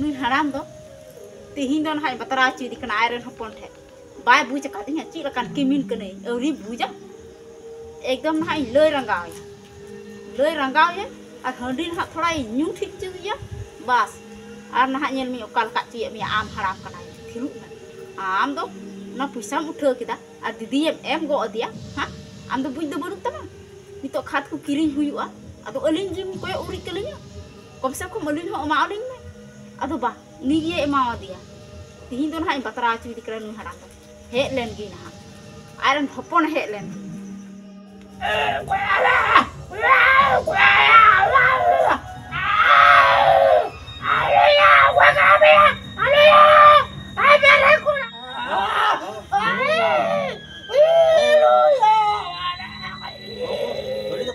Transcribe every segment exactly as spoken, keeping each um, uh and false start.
ᱱᱩᱭ ᱦᱟᱲᱟᱢ ᱫᱚ ᱛᱮᱦᱮᱧ ᱫᱚ ᱱᱟᱦᱟᱜ ᱤᱧ ᱵᱟᱛᱨᱟᱣ ᱦᱚᱪᱚᱭᱮᱫᱮ ᱠᱟᱱᱟ ᱟᱡᱨᱮᱱ ᱦᱚᱯᱚᱱ ᱴᱷᱮᱱ᱾ ᱵᱟᱭ ᱵᱩᱡᱽ ᱟᱠᱟᱫᱤᱧᱟ ᱪᱮᱫ ᱞᱮᱠᱟᱱ ᱠᱤᱢᱤᱱ ᱠᱟᱹᱱᱟᱹᱧ, ᱟᱹᱣᱨᱤ ᱵᱩᱡᱟ᱾ ᱮᱠᱫᱚᱢ ᱱᱟᱦᱟᱜ ᱤᱧ ᱞᱟᱹᱭ ᱨᱟᱸᱜᱟᱣ ᱮᱭᱟ, ᱞᱟᱹᱭ ᱨᱟᱸᱜᱟᱣ ᱮᱭᱟ᱾ ᱟᱨ ᱦᱟᱺᱰᱤ ᱱᱟᱦᱟᱜ ᱛᱷᱚᱲᱟᱧ ᱧᱩ ᱴᱷᱤᱠ ᱦᱚᱪᱚᱭᱮᱭᱟ, ᱵᱟᱥ᱾ ᱟᱨ ᱱᱟᱦᱟᱜ ᱧᱮᱞ ᱢᱮ ᱚᱠᱟ ᱞᱮᱠᱟ ᱦᱚᱪᱚᱭᱮᱫ ᱢᱮᱭᱟ ᱟᱢ ᱦᱟᱲᱟᱢ ᱠᱟᱱᱟᱭ, ᱛᱷᱤᱨᱚᱜ ᱢᱮ᱾ ᱟᱢ ᱫᱚ ᱚᱱᱟ ᱯᱚᱭᱥᱟᱢ ᱩᱴᱷᱟᱹᱣ ᱠᱮᱫᱟ ᱟᱨ ᱫᱤᱫᱤᱭᱮᱢ ᱮᱢ ᱜᱚᱜ ᱟᱫᱮᱭᱟ, ᱦᱮᱸ? ᱟᱢ ᱫᱚ ᱵᱩᱡᱽ ᱫᱚ ᱵᱟᱹᱱᱩᱜ ᱛᱟᱢᱟ᱾ ᱱᱤᱛᱚᱜ ᱠᱷᱟᱫᱽ ᱠᱚ ᱠᱤᱨᱤᱧ ᱦᱩᱭᱩᱜᱼᱟ, ᱟᱫᱚ ᱟᱹᱞᱤᱧ ᱜᱮᱢ ᱠᱚᱭᱚᱜ ᱩᱨᱤᱡ ᱠᱟᱹᱞᱤᱧᱟ? ᱠᱚᱢ ᱥᱮ ᱠᱚᱢ ᱟᱹᱞᱤᱧ ᱦᱚᱸ ᱮᱢᱟᱣᱟᱞᱤᱧ ᱢᱮ᱾ ᱟᱫᱚ ᱵᱟ, ᱩᱱᱤ ᱜᱮᱭ ᱮᱢᱟᱣᱟᱫᱮᱭᱟ᱾ ᱛᱤᱦᱤᱧ ᱫᱚ ᱱᱟᱦᱟᱜ ᱤᱧ ᱵᱟᱛᱨᱟᱣ ᱦᱚᱪᱚᱭᱮᱫᱮ ᱠᱟᱱᱟ ᱱᱩᱭ ᱦᱟᱲᱟᱢ ᱫᱚ᱾ ᱦᱮᱡ ᱞᱮᱱ ᱜᱮ ᱱᱟᱦᱟᱜ, ᱟᱡᱨᱮᱱ ᱦᱚᱯᱚᱱ ᱦᱮᱡ ᱞᱮᱱ ᱜᱮ᱾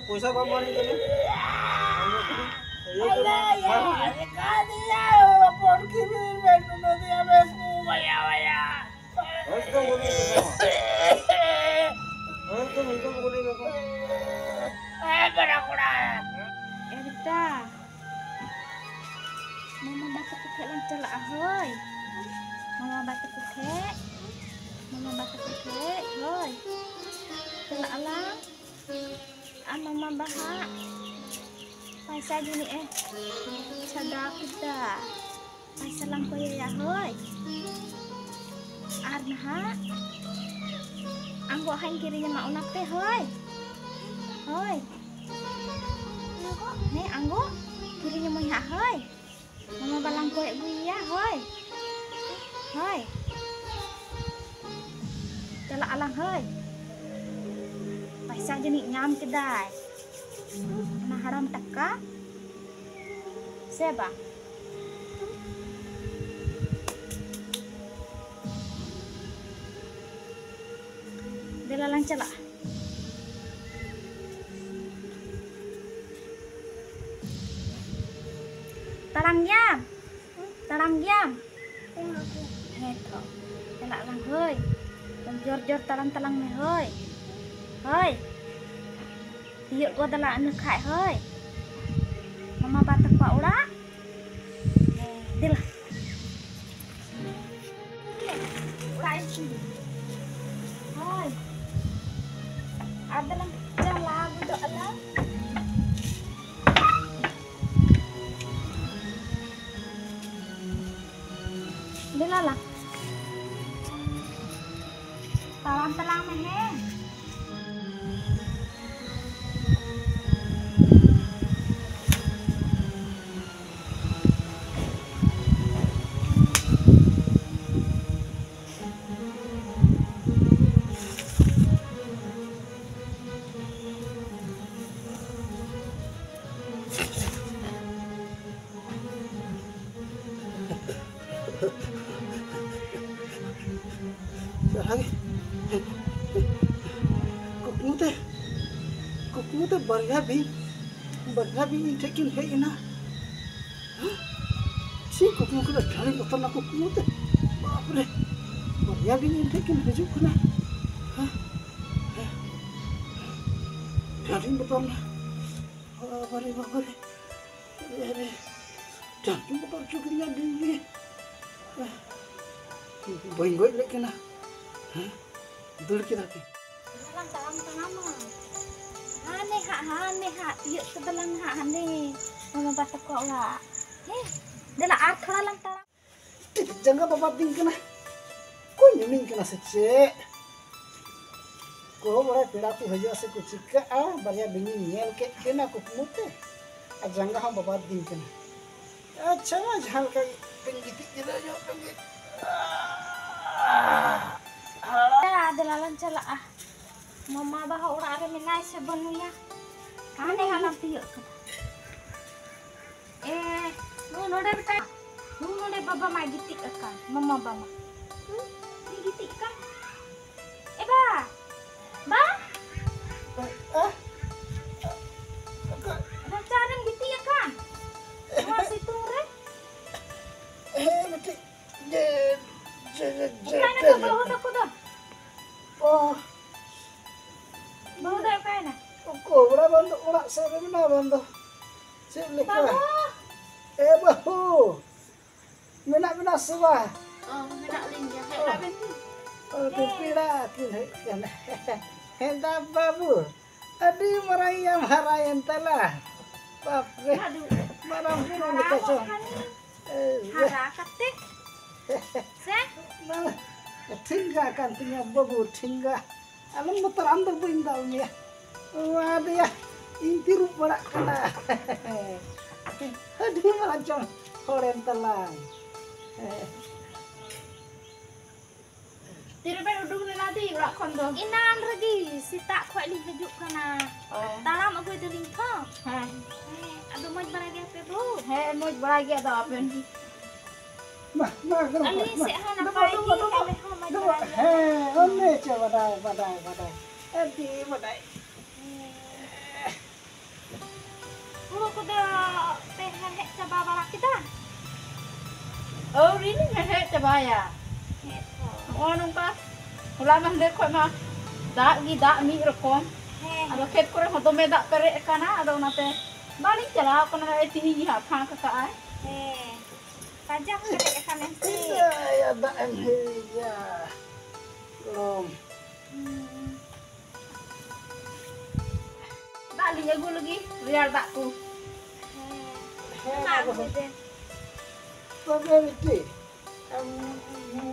ᱯᱚᱭᱥᱟ ᱵᱟᱢ ᱮᱢᱟᱞᱤᱧ ᱠᱟᱱᱟ᱾ ᱦᱚᱯᱚᱱ ᱠᱤᱢᱤᱱ ᱢᱮᱱ ᱦᱚᱴᱚ ᱫᱤᱭᱟ ᱵᱮᱥ ᱠᱚ ᱵᱟᱭᱟ ᱵᱟᱭᱟ᱾ ᱮᱠᱫᱚᱢ ᱵᱚᱞᱮ ᱵᱮᱯᱟᱨ᱾ ᱮᱠᱫᱚᱢ, ᱮᱠᱫᱚᱢ ᱵᱚᱞᱮ ᱵᱮᱯᱟᱨ᱾ ᱮ ᱵᱮᱴᱟ ᱠᱚᱲᱟ᱾ ᱮ ᱵᱮᱴᱟ, ᱢᱟᱢᱟ ᱵᱟ ᱛᱟᱠᱚ ᱴᱷᱮᱡ ᱞᱟᱝ ᱪᱟᱞᱟᱜᱼᱟ, ᱦᱳᱭ᱾ ᱢᱟᱢᱟ ᱵᱟ ᱛᱟᱠᱚ ᱴᱷᱮᱡ, ᱢᱟᱢᱟ ᱵᱟ ᱛᱟᱠᱚ ᱴᱷᱮᱡ, ᱦᱳᱭ᱾ ᱪᱟᱞᱟᱜ ᱟᱞᱟᱝ᱾ ᱟᱨ ᱢᱟᱢᱟ ᱵᱟ ᱦᱟᱸᱜ ᱯᱟᱭᱥᱟ ᱡᱟᱹᱱᱤᱡ ᱮ ᱪᱷᱟᱰᱟᱣ ᱠᱮᱫᱟ᱾ ᱯᱟᱭᱥᱟ ᱞᱟᱝ ᱠᱚᱭᱮᱭᱟ, ᱦᱳᱭ᱾ ᱟᱨ ᱱᱟᱦᱟᱜ ᱟᱝᱜᱚᱜ ᱦᱟᱸᱜ ᱤᱧ ᱠᱤᱨᱤᱧ ᱟᱢᱟ, ᱚᱱᱟᱛᱮ, ᱦᱳᱭ᱾ ᱦᱳᱭ᱾ ᱦᱮᱸ, ᱟᱝᱜᱚᱜ ᱠᱤᱨᱤᱧ ᱟᱹᱢᱟᱹᱧ ᱦᱟᱸᱜ, ᱦᱳᱭ᱾ ᱢᱟᱢᱟ ᱵᱟ ᱞᱟᱝ ᱠᱚᱭ ᱟᱹᱜᱩᱭᱮᱭᱟ, ᱦᱳᱭ᱾ ᱦᱳᱭ᱾ ᱪᱟᱞᱟᱜ ᱟᱞᱟᱝ, ᱦᱳᱭ᱾ ᱯᱟᱭᱥᱟ ᱡᱟᱹᱱᱤᱡ ᱧᱟᱢ ᱠᱮᱫᱟᱭ᱾ ᱚᱱᱟ ᱦᱟᱲᱟᱢ ᱴᱟᱠᱟ᱾ ᱥᱮ ᱵᱟᱝ? ᱫᱮᱞᱟ ᱞᱟᱝ ᱪᱟᱞᱟᱜᱼᱟ᱾ ᱛᱟᱲᱟᱢ ᱜᱮᱭᱟᱢ? ᱛᱟᱲᱟᱢ ᱜᱮᱭᱟᱢ? ᱦᱮᱸ ᱛᱚ, ᱪᱟᱞᱟᱜ ᱟᱞᱟᱝ ᱦᱳᱭ᱾ ᱡᱳᱨ ᱡᱳᱨ ᱛᱟᱲᱟᱢ ᱛᱟᱞᱟᱝ ᱢᱮ ᱦᱳᱭ᱾ ᱦᱳᱭ᱾ ᱛᱤᱭᱳᱜ ᱜᱚᱫ ᱟᱞᱟᱝ ᱤᱱᱟᱹ ᱠᱷᱟᱡ ᱦᱳᱭ᱾ ᱢᱟᱢᱟ ᱵᱟ ᱛᱟᱠᱚᱣᱟᱜ ᱚᱲᱟᱜ᱾ ᱦᱮᱸ, ᱫᱮᱞᱟ᱾ ᱚᱲᱟᱜ ᱤᱧ ᱥᱮᱱ ᱞᱮᱱ ᱜᱮ᱾ ᱦᱳᱭ᱾ ᱟᱫᱚ ᱞᱟᱝ ᱪᱟᱞᱟᱣ ᱜᱚᱫᱚᱜ ᱟᱞᱟᱝ᱾ ᱫᱮᱞᱟ ᱞᱟᱝ᱾ ᱛᱟᱲᱟᱢ ᱛᱟᱞᱟᱝ ᱢᱮ, ᱦᱮᱸ? ᱡᱟᱦᱟᱸ ᱜᱮ ᱠᱩᱠᱢᱩ ᱛᱮ, ᱠᱩᱠᱢᱩ ᱛᱮ ᱵᱟᱨᱭᱟ ᱵᱤᱧ, ᱵᱟᱨᱭᱟ ᱵᱤᱧ ᱤᱧ ᱴᱷᱮᱱ ᱠᱤᱱ ᱦᱮᱡ ᱮᱱᱟ᱾ ᱪᱮᱫ ᱠᱩᱠᱢᱩ ᱠᱮᱫᱟ? ᱟᱹᱰᱤ ᱵᱚᱛᱚᱨ ᱱᱟ ᱠᱩᱠᱢᱩ ᱛᱮ᱾ ᱵᱟᱯᱨᱮ, ᱵᱟᱨᱭᱟ ᱵᱤᱧ ᱤᱧ ᱴᱷᱮᱱ ᱠᱤᱱ ᱦᱤᱡᱩᱜ ᱠᱟᱱᱟ᱾ ᱦᱮᱸ? ᱦᱮᱸ? ᱟᱹᱰᱤ ᱵᱚᱛᱚᱨ ᱱᱟ᱾ ᱵᱟᱵᱟᱨᱮ, ᱵᱟᱵᱟᱨᱮ᱾ ᱮ ᱨᱮ, ᱡᱟᱦᱟᱸ ᱠᱤᱱ ᱵᱚᱛᱚᱨ ᱦᱚᱪᱚ ᱠᱤᱫᱤᱧᱟ ᱵᱤᱧ ᱜᱮ᱾ ᱵᱟᱹᱧ ᱜᱚᱡ ᱞᱮᱫ ᱠᱤᱱᱟ᱾ ᱦᱮᱸ? ᱫᱟᱹᱲ ᱠᱮᱫᱟ ᱠᱤᱱ᱾ ᱫᱮᱞᱟᱝ ᱛᱟᱲᱟᱢ ᱛᱟᱲᱟᱢᱟ᱾ ᱦᱟᱱᱮ ᱦᱟᱸᱜ, ᱦᱟᱱᱮ ᱦᱟᱸᱜ, ᱛᱤᱭᱟᱹᱜ ᱠᱮᱫᱟᱞᱟᱝ ᱦᱟᱸᱜ, ᱦᱟᱱᱮ ᱢᱟᱢᱟ ᱵᱟ ᱛᱟᱠᱚ ᱚᱲᱟᱜ᱾ ᱦᱮᱸ, ᱫᱮᱞᱟ ᱟᱨ ᱛᱷᱚᱲᱟ ᱞᱟᱝ ᱛᱟᱲᱟᱢ᱾ ᱡᱟᱸᱜᱟ ᱵᱟᱵᱟᱫ ᱫᱤᱧ ᱠᱟᱱᱟ᱾ ᱚᱠᱚᱭ ᱧᱩᱢᱤᱧ ᱠᱟᱱᱟ ᱥᱮ ᱪᱮᱫ? ᱠᱚ ᱵᱟᱲᱟᱭ ᱯᱮᱲᱟ ᱠᱚ ᱦᱤᱡᱩᱜᱼᱟ ᱥᱮ ᱠᱚ ᱪᱤᱠᱟᱹᱜᱼᱟ, ᱵᱟᱨᱭᱟ ᱵᱤᱧᱤᱧ ᱧᱮᱞ ᱠᱮᱫ ᱠᱤᱱᱟ ᱠᱩᱠᱢᱩ ᱛᱮ, ᱟᱨ ᱡᱟᱸᱜᱟ ᱦᱚᱸ ᱵᱟᱵᱟᱫ ᱫᱤᱧ ᱠᱟᱱᱟ᱾ ᱟᱪᱪᱷᱟ, ᱢᱟ ᱡᱟᱦᱟᱸ ᱞᱮᱠᱟ ᱜᱮ ᱜᱤᱛᱤᱡ ᱡᱤᱨᱟᱹᱣ ᱧᱚᱜ ᱞᱮᱱ ᱜᱮ᱾ ᱫᱮᱞᱟ ᱞᱟᱝ ᱪᱟᱞᱟᱜᱼᱟ᱾ ᱢᱟᱢᱟ ᱵᱟ ᱦᱚᱸ ᱚᱲᱟᱜ ᱨᱮ ᱢᱮᱱᱟᱭ ᱥᱮ ᱵᱟᱹᱱᱩᱭᱟ? ᱦᱟᱱᱮ ᱦᱟᱞᱟᱝ ᱛᱤᱭᱳᱜ ᱠᱟᱫᱟ᱾ ᱮ, ᱱᱩᱭ ᱱᱚᱰᱮ ᱵᱮᱴᱟ, ᱱᱩᱭ ᱱᱚᱰᱮ ᱵᱟᱵᱟ ᱢᱟᱭ ᱜᱤᱛᱤᱡ ᱟᱠᱟᱱ, ᱢᱟᱢᱟ ᱵᱟ ᱢᱟ᱾ ᱦᱩᱸ? ᱩᱱᱤ ᱜᱤᱛᱤᱡ ᱟᱠᱟᱱ᱾ ᱮ ᱵᱟ, ᱵᱟ? ᱟ? ᱨᱟᱪᱟ ᱨᱮᱢ ᱜᱤᱛᱤᱡ ᱟᱠᱟᱱ? ᱱᱚᱣᱟ ᱥᱤᱛᱩᱝ ᱨᱮ? ᱦᱮᱸ, ᱢᱤᱫᱴᱤᱡ ᱡᱮ, ᱡᱮ, ᱡᱮ, ᱡᱮ, ᱚᱠᱟᱭ ᱱᱟᱠᱚ ᱵᱟᱹᱦᱩ ᱛᱟᱠᱚ ᱫᱚ? ᱚ᱾ ᱵᱟᱹᱦᱩ ᱫᱚᱭ ᱚᱠᱟᱭᱮᱱᱟ? ᱚᱠᱚᱭ ᱚᱲᱟᱜ ᱵᱟᱝ ᱫᱚ ᱚᱲᱟᱜ ᱥᱮᱫ ᱨᱮ ᱢᱮᱱᱟᱭᱟ ᱵᱟᱝ ᱫᱚ᱾ ᱪᱮᱫ ᱞᱮᱠᱟ? ᱵᱟᱹᱦᱩ! ᱮ ᱵᱟᱹᱦᱩ! ᱥᱮ ᱵᱟᱝ? ᱚ, ᱢᱮᱱᱟᱜ ᱞᱤᱧ ᱜᱮᱭᱟ᱾ ᱦᱮᱡ ᱮᱱᱟ ᱵᱮᱱ ᱠᱤ? ᱚ, ᱦᱮᱸ᱾ ᱯᱮᱲᱟ ᱠᱤᱱ ᱦᱮᱡ ᱠᱟᱱᱟ᱾ ᱦᱮᱸᱫᱟ ᱵᱟᱹᱵᱩ, ᱟᱹᱰᱤ ᱢᱟᱨᱟᱝ ᱮᱢ ᱦᱟᱨᱟᱭᱮᱱ ᱛᱟᱞᱟ᱾ ᱵᱟᱯ ᱨᱮ, ᱟᱫᱚ ᱢᱟᱨᱟᱝ ᱵᱩᱨᱩ ᱦᱟᱨᱟ ᱞᱮᱠᱟ ᱪᱚᱝ᱾ ᱠᱟᱱ ᱮ, ᱦᱟᱨᱟ ᱠᱟᱛᱮ ᱥᱮ? ᱢᱟ, ᱴᱷᱤᱝᱜᱟ ᱠᱟᱱ ᱛᱤᱧᱟ ᱵᱟᱹᱵᱩ, ᱴᱷᱤᱝᱜᱟ᱾ ᱟᱞᱚᱢ ᱵᱚᱛᱚᱨ, ᱟᱢ ᱫᱚ ᱵᱟᱹᱧ ᱫᱟᱞ ᱢᱮᱭᱟ᱾ ᱢᱟ ᱫᱮᱭᱟ, ᱤᱧ ᱛᱤᱨᱩᱵ ᱵᱟᱲᱟᱜ ᱠᱟᱱᱟ᱾ ᱟᱹᱰᱤ ᱢᱟᱨᱟᱝ ᱪᱚᱝ ᱦᱚᱲᱮᱢ ᱛᱟᱞᱟᱝ᱾ ᱛᱤᱨᱮᱵᱮᱱ ᱩᱰᱩᱠ ᱞᱮᱱᱟ ᱫᱤ ᱚᱲᱟᱜ ᱠᱷᱚᱱ ᱫᱚ? ᱮᱱᱟᱱ ᱨᱮᱜᱮ, ᱥᱮᱛᱟᱜ ᱠᱷᱚᱱ ᱞᱤᱧ ᱦᱤᱡᱩᱜ ᱠᱟᱱᱟ᱾ ᱚ᱾ ᱛᱟᱲᱟᱢ ᱟᱹᱜᱩᱭ ᱫᱟᱞᱤᱧ ᱛᱚ᱾ ᱦᱮᱸ᱾ ᱦᱮᱸ, ᱟᱫᱚ ᱢᱚᱡᱽ ᱵᱟᱲᱟ ᱜᱮᱭᱟᱯᱮ ᱵᱟᱹᱵᱩ? ᱦᱮᱸ, ᱢᱚᱡᱽ ᱵᱟᱲᱟ ᱜᱮ, ᱟᱫᱚ ᱟᱵᱮᱱ ᱜᱮ? ᱢᱟ, ᱢᱟ, ᱫᱩᱲᱩᱵ ᱢᱮ, ᱟᱹᱞᱤᱧ ᱢᱟ᱾ ᱥᱮᱫ ᱦᱚᱸ ᱫᱩᱲᱩᱵ, ᱱᱟᱯᱟᱭ ᱫᱩᱲᱩᱵ, ᱜᱮ, ᱫᱩᱲᱩᱵ, ᱟᱞᱮ ᱦᱚᱸ ᱢᱚᱡᱽ ᱫᱩᱲᱩᱵ᱾ ᱵᱟᱲᱟ ᱜᱮᱭᱟ᱾ ᱦᱮᱸ, ᱚᱱᱮ ᱪᱮ ᱵᱟᱰᱟᱭ, ᱵᱟᱰᱟᱭ, ᱵᱟᱰᱟᱭ᱾ ᱟᱹᱰᱤ ᱵᱟᱰᱟᱭ᱾ ᱦᱩᱲᱩ ᱠᱚᱫᱚ ᱯᱮ ᱦᱮᱲᱦᱮᱫ ᱪᱟᱵᱟ ᱵᱟᱲᱟ ᱠᱮᱫᱟ? ᱟᱹᱣᱨᱤ ᱞᱤᱧ ᱦᱮᱲᱦᱮᱫ ᱪᱟᱵᱟᱭᱟ᱾ ᱦᱮᱸ ᱛᱚ᱾ ᱱᱚᱜᱼᱚ ᱱᱚᱝᱠᱟ ᱦᱚᱞᱟ ᱢᱟᱦᱫᱮᱨ ᱠᱷᱚᱱ ᱢᱟ ᱫᱟᱜ ᱜᱮ ᱫᱟᱜ ᱢᱤᱫ ᱨᱚᱠᱚᱢ᱾ ᱦᱮᱸ, ᱟᱫᱚ ᱦᱮᱸ᱾ ᱠᱷᱮᱛ ᱠᱚᱨᱮ ᱦᱚᱸ ᱫᱚᱢᱮ ᱫᱟᱜ ᱯᱮᱨᱮᱡ ᱟᱠᱟᱱᱟ, ᱟᱫᱚ ᱚᱱᱟᱛᱮ ᱵᱟᱹᱞᱤᱧ ᱪᱟᱞᱟᱣ ᱠᱟᱱᱟ᱾ ᱱᱚᱜᱼᱚᱭ ᱛᱤᱦᱤᱧ ᱜᱮ ᱦᱟᱸᱜ ᱯᱷᱟᱸᱠ ᱟᱠᱟᱜᱼᱟᱭ᱾ ᱦᱮᱸ, ᱠᱟᱡᱟᱠ ᱯᱮᱨᱮᱡ ᱟᱠᱟᱱᱟ ᱥᱮ? ᱪᱤᱠᱟᱹᱭᱟ, ᱫᱟᱜ ᱮᱢ ᱦᱤᱲᱤᱧᱟ, ᱜᱚᱲᱚᱢ᱾ ᱦᱩᱸ᱾ ᱫᱟᱜ ᱞᱤᱧ ᱟᱹᱜᱩ ᱞᱟᱹᱜᱤᱫ, ᱨᱮᱭᱟᱲ ᱫᱟᱜ ᱠᱚ᱾ ᱦᱮᱸ, ᱦᱮᱸ, ᱫᱟᱜ ᱟᱹᱜᱩᱭ ᱵᱮᱱ᱾ ᱛᱚᱵᱮ ᱵᱤᱴᱤ, ᱮᱢ,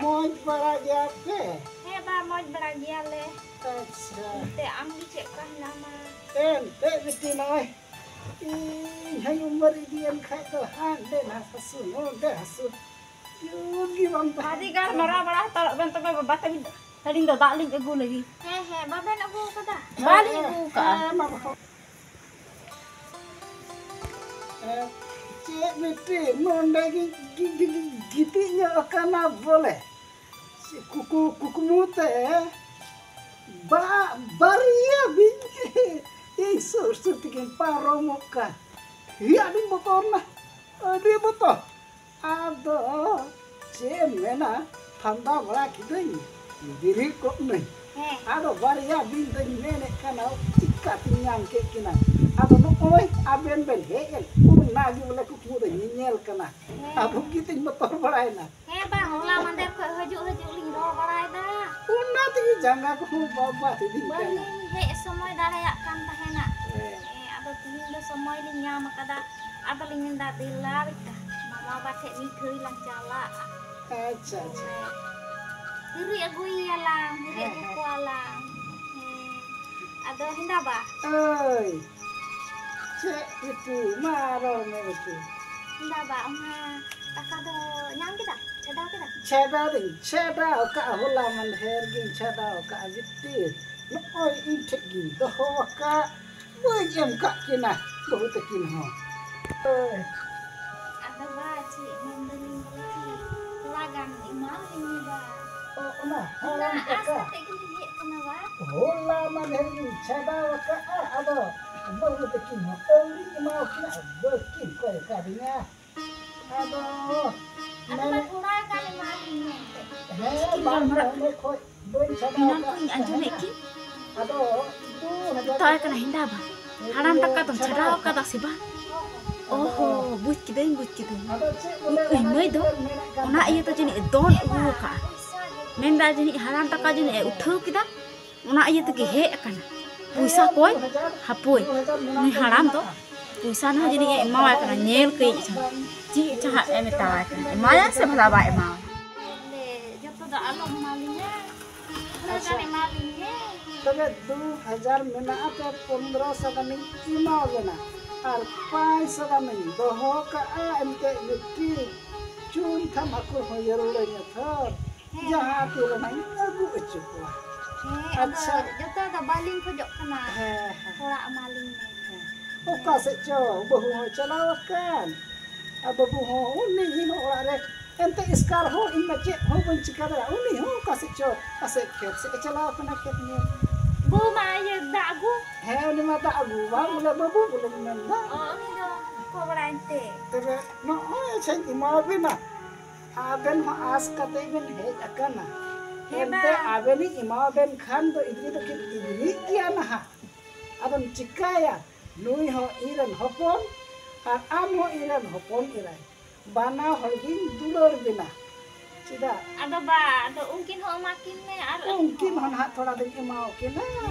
ᱢᱚᱡᱽ ᱵᱟᱲᱟ ᱜᱮᱭᱟ ᱯᱮ? ᱦᱮᱸ ᱵᱟ, ᱢᱚᱡᱽ ᱵᱟᱲᱟ ᱜᱮᱭᱟᱞᱮ᱾ ᱟᱪᱪᱷᱟ᱾ ᱮᱱᱛᱮ ᱟᱢ ᱜᱮ ᱪᱮᱫ ᱞᱮᱠᱟ ᱦᱮᱱᱟᱢᱟ? ᱮᱱᱛᱮ ᱵᱤᱴᱤ, ᱱᱚᱜᱼᱚᱭ ᱤᱧ ᱦᱚᱸᱧ ᱩᱢᱮᱨ ᱤᱫᱤᱭᱮᱱ ᱠᱷᱟᱡ ᱫᱚ ᱦᱟᱸᱰᱮ ᱦᱟᱹᱥᱩ, ᱱᱚᱰᱮ ᱦᱟᱹᱥᱩ, ᱡᱩᱛ ᱜᱮ ᱵᱟᱝ ᱛᱟᱦᱮᱱ ᱟᱹᱰᱤ ᱜᱟᱱ ᱠᱟᱱᱟ᱾ ᱢᱟᱨᱟᱝ ᱵᱟᱲᱟ ᱦᱟᱛᱟᱲᱚᱜ ᱵᱮᱱ ᱛᱚᱵᱮ ᱵᱟᱵᱟ ᱛᱟᱹᱞᱤᱧ ᱫᱚ᱾ ᱟᱹᱞᱤᱧ ᱫᱚ ᱫᱟᱜ ᱞᱤᱧ ᱟᱹᱜᱩ ᱞᱟᱹᱜᱤᱫ᱾ ᱦᱮᱸ, ᱦᱮᱸ, ᱵᱟᱵᱮᱱ ᱟᱹᱜᱩ ᱟᱠᱟᱫᱟ? ᱵᱟᱹᱞᱤᱧ ᱟᱹᱜᱩ ᱟᱠᱟᱫᱼᱟ᱾ ᱦᱮᱸ, ᱢᱟ ᱵᱟᱠᱷᱟᱱ᱾ ᱮ, ᱪᱮᱫ ᱵᱤᱴᱤ, ᱱᱚᱰᱮ ᱜᱮ ᱜᱤ-, ᱜᱤ-, ᱜᱤ-, ᱜᱤᱛᱤᱡ ᱧᱚᱜ ᱟᱠᱟᱱᱟ ᱵᱚᱞᱮ᱾ ᱠᱩᱠᱩ-, ᱠᱩᱠᱢᱩ ᱛᱮ ᱵᱟ-, ᱵᱟᱨᱭᱟ ᱵᱤᱧ ᱤᱧ ᱥᱩᱨ ᱥᱩᱨ ᱛᱮᱠᱤᱱ ᱯᱟᱨᱚᱢᱚᱜ ᱠᱟᱱ᱾ ᱦᱤ, ᱟᱹᱰᱤᱧ ᱵᱚᱛᱚᱨ ᱱᱟ, ᱟᱹᱰᱤ ᱵᱚᱛᱚᱨ᱾ ᱟᱫᱚ ᱪᱮᱫ ᱮᱢ ᱢᱮᱱᱟ, ᱯᱷᱟᱸᱫᱟ ᱵᱟᱲᱟ ᱠᱤᱫᱟᱹᱧ, ᱵᱮᱨᱮᱫ ᱠᱚᱜ ᱱᱟᱹᱧ᱾ ᱦᱮᱸ᱾ ᱟᱫᱚ ᱵᱟᱨᱭᱟ ᱵᱤᱧ ᱫᱚᱧ ᱢᱮᱱᱮᱫ ᱠᱟᱱᱟ, ᱪᱤᱠᱟᱹᱛᱤᱧ ᱧᱟᱢ ᱠᱮᱫ ᱠᱤᱱᱟ? ᱟᱫᱚ ᱱᱚᱜᱼᱚᱭ ᱟᱵᱮᱱ ᱵᱮᱱ ᱦᱮᱡ ᱮᱱ, ᱚᱱᱟ ᱜᱮ ᱵᱚᱞᱮ ᱠᱩᱠᱢᱩ ᱨᱮ ᱧᱮᱧᱮᱞ ᱠᱟᱱᱟ᱾ ᱦᱮᱸ᱾ ᱟᱵᱚ ᱜᱮ ᱛᱤᱧ ᱵᱚᱛᱚᱨ ᱵᱟᱲᱟᱭᱮᱱᱟ᱾ ᱦᱮᱸ ᱵᱟ, ᱦᱚᱞᱟ ᱢᱟᱫᱷᱮᱨ ᱠᱷᱚᱡ ᱦᱤᱡᱩᱜ ᱦᱤᱡᱩᱜ ᱞᱤᱧ ᱨᱚᱲ ᱵᱟᱲᱟᱭᱮᱫᱟ᱾ ᱚᱱᱟ ᱛᱮᱜᱮ ᱡᱟᱸᱜᱟ ᱠᱚᱦᱚᱸ ᱵᱟᱵᱟ ᱦᱤᱫᱤᱧ ᱠᱟᱱᱟ᱾ ᱵᱟᱹᱞᱤᱧ ᱦᱮᱡ ᱥᱚᱢᱚᱭ ᱫᱟᱲᱮᱭᱟᱜ ᱠᱟᱱ ᱛᱟᱦᱮᱱᱟ᱾ ᱦᱮᱸ᱾ ᱦᱮᱸ, ᱟᱫᱚ ᱛᱤᱦᱤᱧ ᱫᱚ ᱥᱚᱢᱚᱭ ᱞᱤᱧ ᱧᱟᱢ ᱟᱠᱟᱫᱟ᱾ ᱟᱫᱚᱞᱤᱧ ᱢᱮᱱᱫᱟ, ᱫᱮᱞᱟ ᱵᱮᱴᱟ, ᱢᱟᱢᱟ ᱵᱟ ᱴᱷᱮᱡ ᱢᱤᱫ ᱜᱷᱟᱹᱲᱤ ᱞᱟᱝ ᱪᱟᱞᱟᱜᱼᱟ᱾ ᱟᱪᱪᱷᱟ, ᱟᱪᱪᱷᱟ᱾ ᱦᱤᱨᱤ ᱟᱹᱜᱩᱭᱮᱭᱟᱞᱟᱝ, ᱦᱤᱨᱤ ᱦᱮᱸ, ᱟᱹᱜᱩ ᱦᱮᱸ᱾ ᱠᱚᱣᱟᱞᱟᱝ᱾ ᱦᱮᱸ᱾ ᱟᱫᱚ ᱦᱮᱸᱫᱟ ᱵᱟ᱾ ᱳᱭ, ᱪᱮᱫ ᱵᱤᱴᱤ? ᱢᱟ ᱨᱚᱲ ᱢᱮ ᱵᱤᱴᱤ᱾ ᱦᱮᱸᱫᱟ ᱵᱟ, ᱚᱱᱟ ᱫᱟᱠᱟ ᱫᱚ ᱧᱟᱢ ᱠᱮᱫᱟ? ᱪᱷᱟᱰᱟᱣ ᱠᱮᱫᱟ? ᱪᱷᱟᱰᱟᱣ ᱫᱚᱧ ᱪᱷᱟᱰᱟᱣ ᱠᱟᱜᱼᱟ, ᱦᱚᱞᱟ ᱢᱟᱫᱷᱮᱨ ᱜᱤᱧ ᱪᱷᱟᱰᱟᱣ ᱠᱟᱜᱼᱟ ᱵᱤᱴᱤ᱾ ᱱᱚᱜᱼᱚᱭ ᱤᱧ ᱴᱷᱮᱡ ᱜᱤᱧ ᱫᱚᱦᱚ ᱟᱠᱟᱫ, ᱵᱟᱹᱧ ᱮᱢ ᱠᱟᱜ ᱠᱤᱱᱟ ᱵᱟᱹᱦᱩ ᱛᱟᱹᱠᱤᱱ ᱦᱚᱸ᱾ ᱳᱭ᱾ ᱟᱫᱚ ᱵᱟ, ᱪᱮᱫ ᱢᱮᱱᱫᱟᱞᱤᱧ ᱵᱚᱞᱮ ᱠᱤ, ᱛᱷᱚᱲᱟ ᱜᱟᱱ ᱮᱢᱟᱣᱟᱞᱤᱧ ᱢᱮ ᱵᱟ᱾ ᱚ, ᱚᱱᱟ ᱦᱟᱲᱟᱢ ᱚᱱᱟ ᱟᱥ ᱠᱟᱛᱷᱟ᱾ ᱠᱟᱛᱮ ᱜᱮᱞᱤᱧ ᱦᱮᱡ ᱠᱟᱱᱟ ᱵᱟ᱾ ᱦᱚᱞᱟ ᱢᱟᱫᱷᱮᱨ ᱜᱤᱧ ᱪᱷᱟᱰᱟᱣ ᱟᱠᱟᱫᱼᱟ, ᱟᱫᱚ ᱵᱟᱹᱦᱩ ᱛᱟᱹᱠᱤᱱ ᱦᱚᱸ ᱟᱹᱣᱨᱤᱧ ᱮᱢᱟᱣᱟᱠᱤᱱᱟ, ᱵᱟᱹᱠᱤᱱ ᱠᱚᱭ ᱠᱟᱫᱤᱧᱟ᱾ ᱟᱫᱚ ᱟᱫᱚ ᱢᱮᱱ ᱛᱷᱚᱲᱟ ᱜᱟᱱ ᱮᱢᱟᱞᱤᱧ ᱢᱮ ᱮᱱᱛᱮᱫ᱾ ᱦᱮᱸ, ᱵᱟᱝ ᱦᱟᱸᱜ ᱚᱸᱰᱮ ᱠᱷᱚᱡ ᱵᱟᱹᱧ ᱪᱷᱟᱰᱟᱣ ᱮᱱᱟᱱ ᱠᱟᱜ ᱠᱷᱚᱱ ᱤᱧ ᱟᱸᱡᱚᱢᱮᱫ ᱛᱟᱦᱮᱱᱟ᱾ ᱠᱤᱱ᱾ ᱟᱫᱚ ᱫᱩ ᱦᱟᱡᱟᱨ ᱢᱮᱛᱟᱣᱟᱭ ᱠᱟᱱᱟ, ᱦᱮᱸᱫᱟ ᱵᱟ, ᱦᱟᱲᱟᱢ ᱴᱟᱠᱟ ᱫᱚᱢ ᱪᱷᱟᱰᱟᱣ ᱟᱠᱟᱫᱟ ᱥᱮ ᱵᱟᱝ? ᱚᱦᱚ, ᱵᱩᱡᱽ ᱠᱤᱫᱟᱹᱧ, ᱵᱩᱡᱽ ᱠᱤᱫᱟᱹᱧ᱾ ᱟᱫᱚ ᱪᱮᱫ ᱵᱚᱞᱮ ᱩᱱᱤ ᱚᱱᱟ ᱢᱟᱹᱭ ᱫᱚ ᱜᱤᱫᱽᱨᱟᱹ ᱢᱮᱱᱮᱫ ᱠᱟᱱ ᱚᱱᱟ ᱛᱟᱦᱮᱱᱟ᱾ ᱤᱭᱟᱹᱛᱮ ᱡᱟᱹᱱᱤᱡ ᱮ ᱫᱚᱱ ᱟᱹᱜᱩ ᱟᱠᱟᱫᱼᱟ᱾ ᱢᱮᱱᱫᱟ ᱡᱟᱹᱱᱤᱡ ᱦᱟᱲᱟᱢ ᱴᱟᱠᱟ ᱡᱟᱹᱱᱤᱡ ᱮ ᱩᱴᱷᱟᱹᱣ ᱠᱮᱫᱟ, ᱚᱱᱟ ᱤᱭᱟᱹ ᱛᱮᱜᱮ ᱦᱮᱡ ᱟᱠᱟᱱᱟ᱾ ᱯᱚᱭᱥᱟ ᱠᱚᱭ, ᱦᱟᱯᱳᱭ, ᱱᱩᱭ ᱦᱟᱲᱟᱢ ᱫᱚ ᱯᱚᱭᱥᱟ ᱱᱟᱦᱟᱜ ᱡᱟᱹᱱᱤᱡ ᱮ ᱮᱢᱟᱣᱟᱭ ᱠᱟᱱᱟ, ᱧᱮᱞ ᱠᱟᱹᱧ ᱪᱮᱫ ᱪᱚ ᱦᱟᱸᱜ ᱮ ᱢᱮᱛᱟᱣᱟᱭ ᱠᱟᱱᱟ, ᱮᱢᱟᱭᱟ ᱥᱮ ᱵᱷᱟᱞᱟ ᱵᱟᱭ ᱮᱢᱟᱣᱟᱭᱟ᱾ ᱡᱚᱛᱚ ᱫᱚ ᱟᱞᱚᱢ ᱮᱢᱟᱞᱤᱧᱟ, ᱛᱷᱚᱲᱟ ᱜᱟᱱ ᱮᱢᱟᱞᱤᱧ ᱢᱮ᱾ ᱛᱚᱵᱮ ᱫᱩ ᱦᱟᱡᱟᱨ ᱢᱮᱱᱟᱜᱼᱟ, ᱛᱚ ᱯᱚᱱᱫᱽᱨᱚ ᱥᱚ ᱜᱟᱱᱤᱧ ᱮᱢᱟᱣᱟᱵᱮᱱᱟ, ᱟᱨ ᱯᱟᱸᱪ ᱥᱚ ᱜᱟᱱᱤᱧ ᱫᱚᱦᱚ ᱠᱟᱜᱼᱟ, ᱮᱱᱛᱮ ᱵᱤᱴᱤ ᱪᱩᱱ ᱛᱷᱟᱢ ᱟᱠᱚ ᱦᱚᱸ ᱡᱟᱹᱨᱩᱲᱟᱹᱧᱟ ᱛᱷᱚᱨ᱾ ᱦᱮᱸ᱾ ᱡᱟᱦᱟᱸ ᱛᱤ ᱨᱮ ᱱᱟᱜ ᱤᱧ ᱟᱹᱜᱩ ᱦᱚᱪᱚ ᱠᱚᱣᱟ᱾ ᱦᱮᱸ, ᱟᱫᱚ ᱟᱪᱪᱷᱟ᱾ ᱡᱚᱛᱚ ᱫᱚ ᱵᱟᱹᱞᱤᱧ ᱠᱷᱚᱡᱚᱜ ᱠᱟᱱᱟ᱾ ᱦᱮᱸ, ᱦᱮᱸ᱾ ᱛᱷᱚᱲᱟ ᱮᱢᱟᱞᱤᱧ ᱢᱮ᱾ ᱦᱮᱸ᱾ ᱚᱠᱟ ᱥᱮᱫ ᱪᱚ ᱵᱟᱹᱦᱩ ᱦᱚᱸᱭ ᱪᱟᱞᱟᱣ ᱟᱠᱟᱱ᱾ ᱟᱨ ᱵᱟᱹᱵᱩ ᱦᱚᱸ ᱩᱱᱤ ᱦᱚᱸ ᱚᱲᱟᱜ ᱨᱮ᱾ ᱮᱱᱛᱮ ᱮᱥᱠᱟᱨ ᱦᱚᱸ ᱤᱧ ᱢᱟ ᱪᱮᱫ ᱦᱚᱸ ᱵᱟᱹᱧ ᱪᱤᱠᱟ ᱫᱟᱲᱮᱭᱟᱜᱼᱟ᱾ ᱩᱱᱤ ᱦᱚᱸ ᱚᱠᱟ ᱥᱮᱫ ᱪᱚ ᱯᱟᱥᱮᱡ ᱠᱷᱮᱛ ᱥᱮᱫ ᱮ ᱪᱟᱞᱟᱣ ᱟᱠᱟᱱᱟ, ᱠᱷᱮᱛ ᱧᱮᱞ᱾ ᱵᱟᱹᱦᱩ ᱢᱟ ᱤᱭᱟᱹ ᱫᱟᱜ ᱟᱹᱜᱩ᱾ ᱦᱮᱸ, ᱩᱱᱤ ᱢᱟ ᱫᱟᱜ ᱟᱹᱜᱩ ᱵᱟᱝ, ᱵᱚᱞᱮ ᱵᱟᱹᱵᱩ ᱵᱚᱞᱮᱧ ᱢᱮᱱ ᱫᱟ᱾ ᱚ, ᱩᱱᱤ ᱫᱚ ᱠᱚ ᱵᱟᱲᱟᱭ ᱮᱱᱛᱮ᱾ ᱛᱚᱵᱮ ᱱᱚᱜᱼᱚᱭ ᱟᱪᱪᱷᱟᱧ ᱮᱢᱟᱣᱟᱵᱮᱱᱟ᱾ ᱟᱵᱮᱱ ᱦᱚᱸ ᱟᱸᱥ ᱠᱟᱛᱮ ᱵᱮᱱ ᱦᱮᱡ ᱟᱠᱟᱱᱟ᱾ ᱦᱮᱸ ᱮᱱᱛᱮ ᱵᱟ᱾ ᱟᱵᱮᱱᱤᱧ ᱮᱢᱟᱣᱟᱵᱮᱱ ᱠᱷᱟᱱ ᱫᱚ ᱤᱫᱤ ᱫᱚᱠᱤᱱ ᱤᱫᱤᱭᱮᱫ ᱜᱮᱭᱟ ᱱᱟᱦᱟᱜ᱾ ᱟᱫᱚᱢ ᱪᱤᱠᱟᱹᱭᱟ? ᱱᱩᱭ ᱦᱚᱸ ᱤᱧ ᱨᱮᱱ ᱦᱚᱯᱚᱱ ᱟᱨ ᱟᱢ ᱦᱚᱸ ᱤᱧ ᱨᱮᱱ ᱦᱚᱯᱚᱱ ᱮᱨᱟᱭ᱾ ᱵᱟᱱᱟ ᱦᱚᱲ ᱜᱤᱧ ᱫᱩᱞᱟᱹᱲ ᱵᱤᱱᱟ᱾ ᱪᱮᱫᱟᱜ? ᱟᱫᱚ ᱵᱟ, ᱟᱫᱚ ᱩᱱᱠᱤᱱ ᱦᱚᱸ ᱮᱢᱟ ᱠᱤᱱ ᱢᱮ ᱟᱨ ᱟᱹᱞᱤᱧ ᱩᱱᱠᱤᱱ ᱦᱚᱸ᱾ ᱦᱚᱸ ᱱᱟᱦᱟᱜ ᱛᱷᱚᱲᱟ ᱫᱚᱧ ᱮᱢᱟᱣᱟᱠᱤᱱᱟ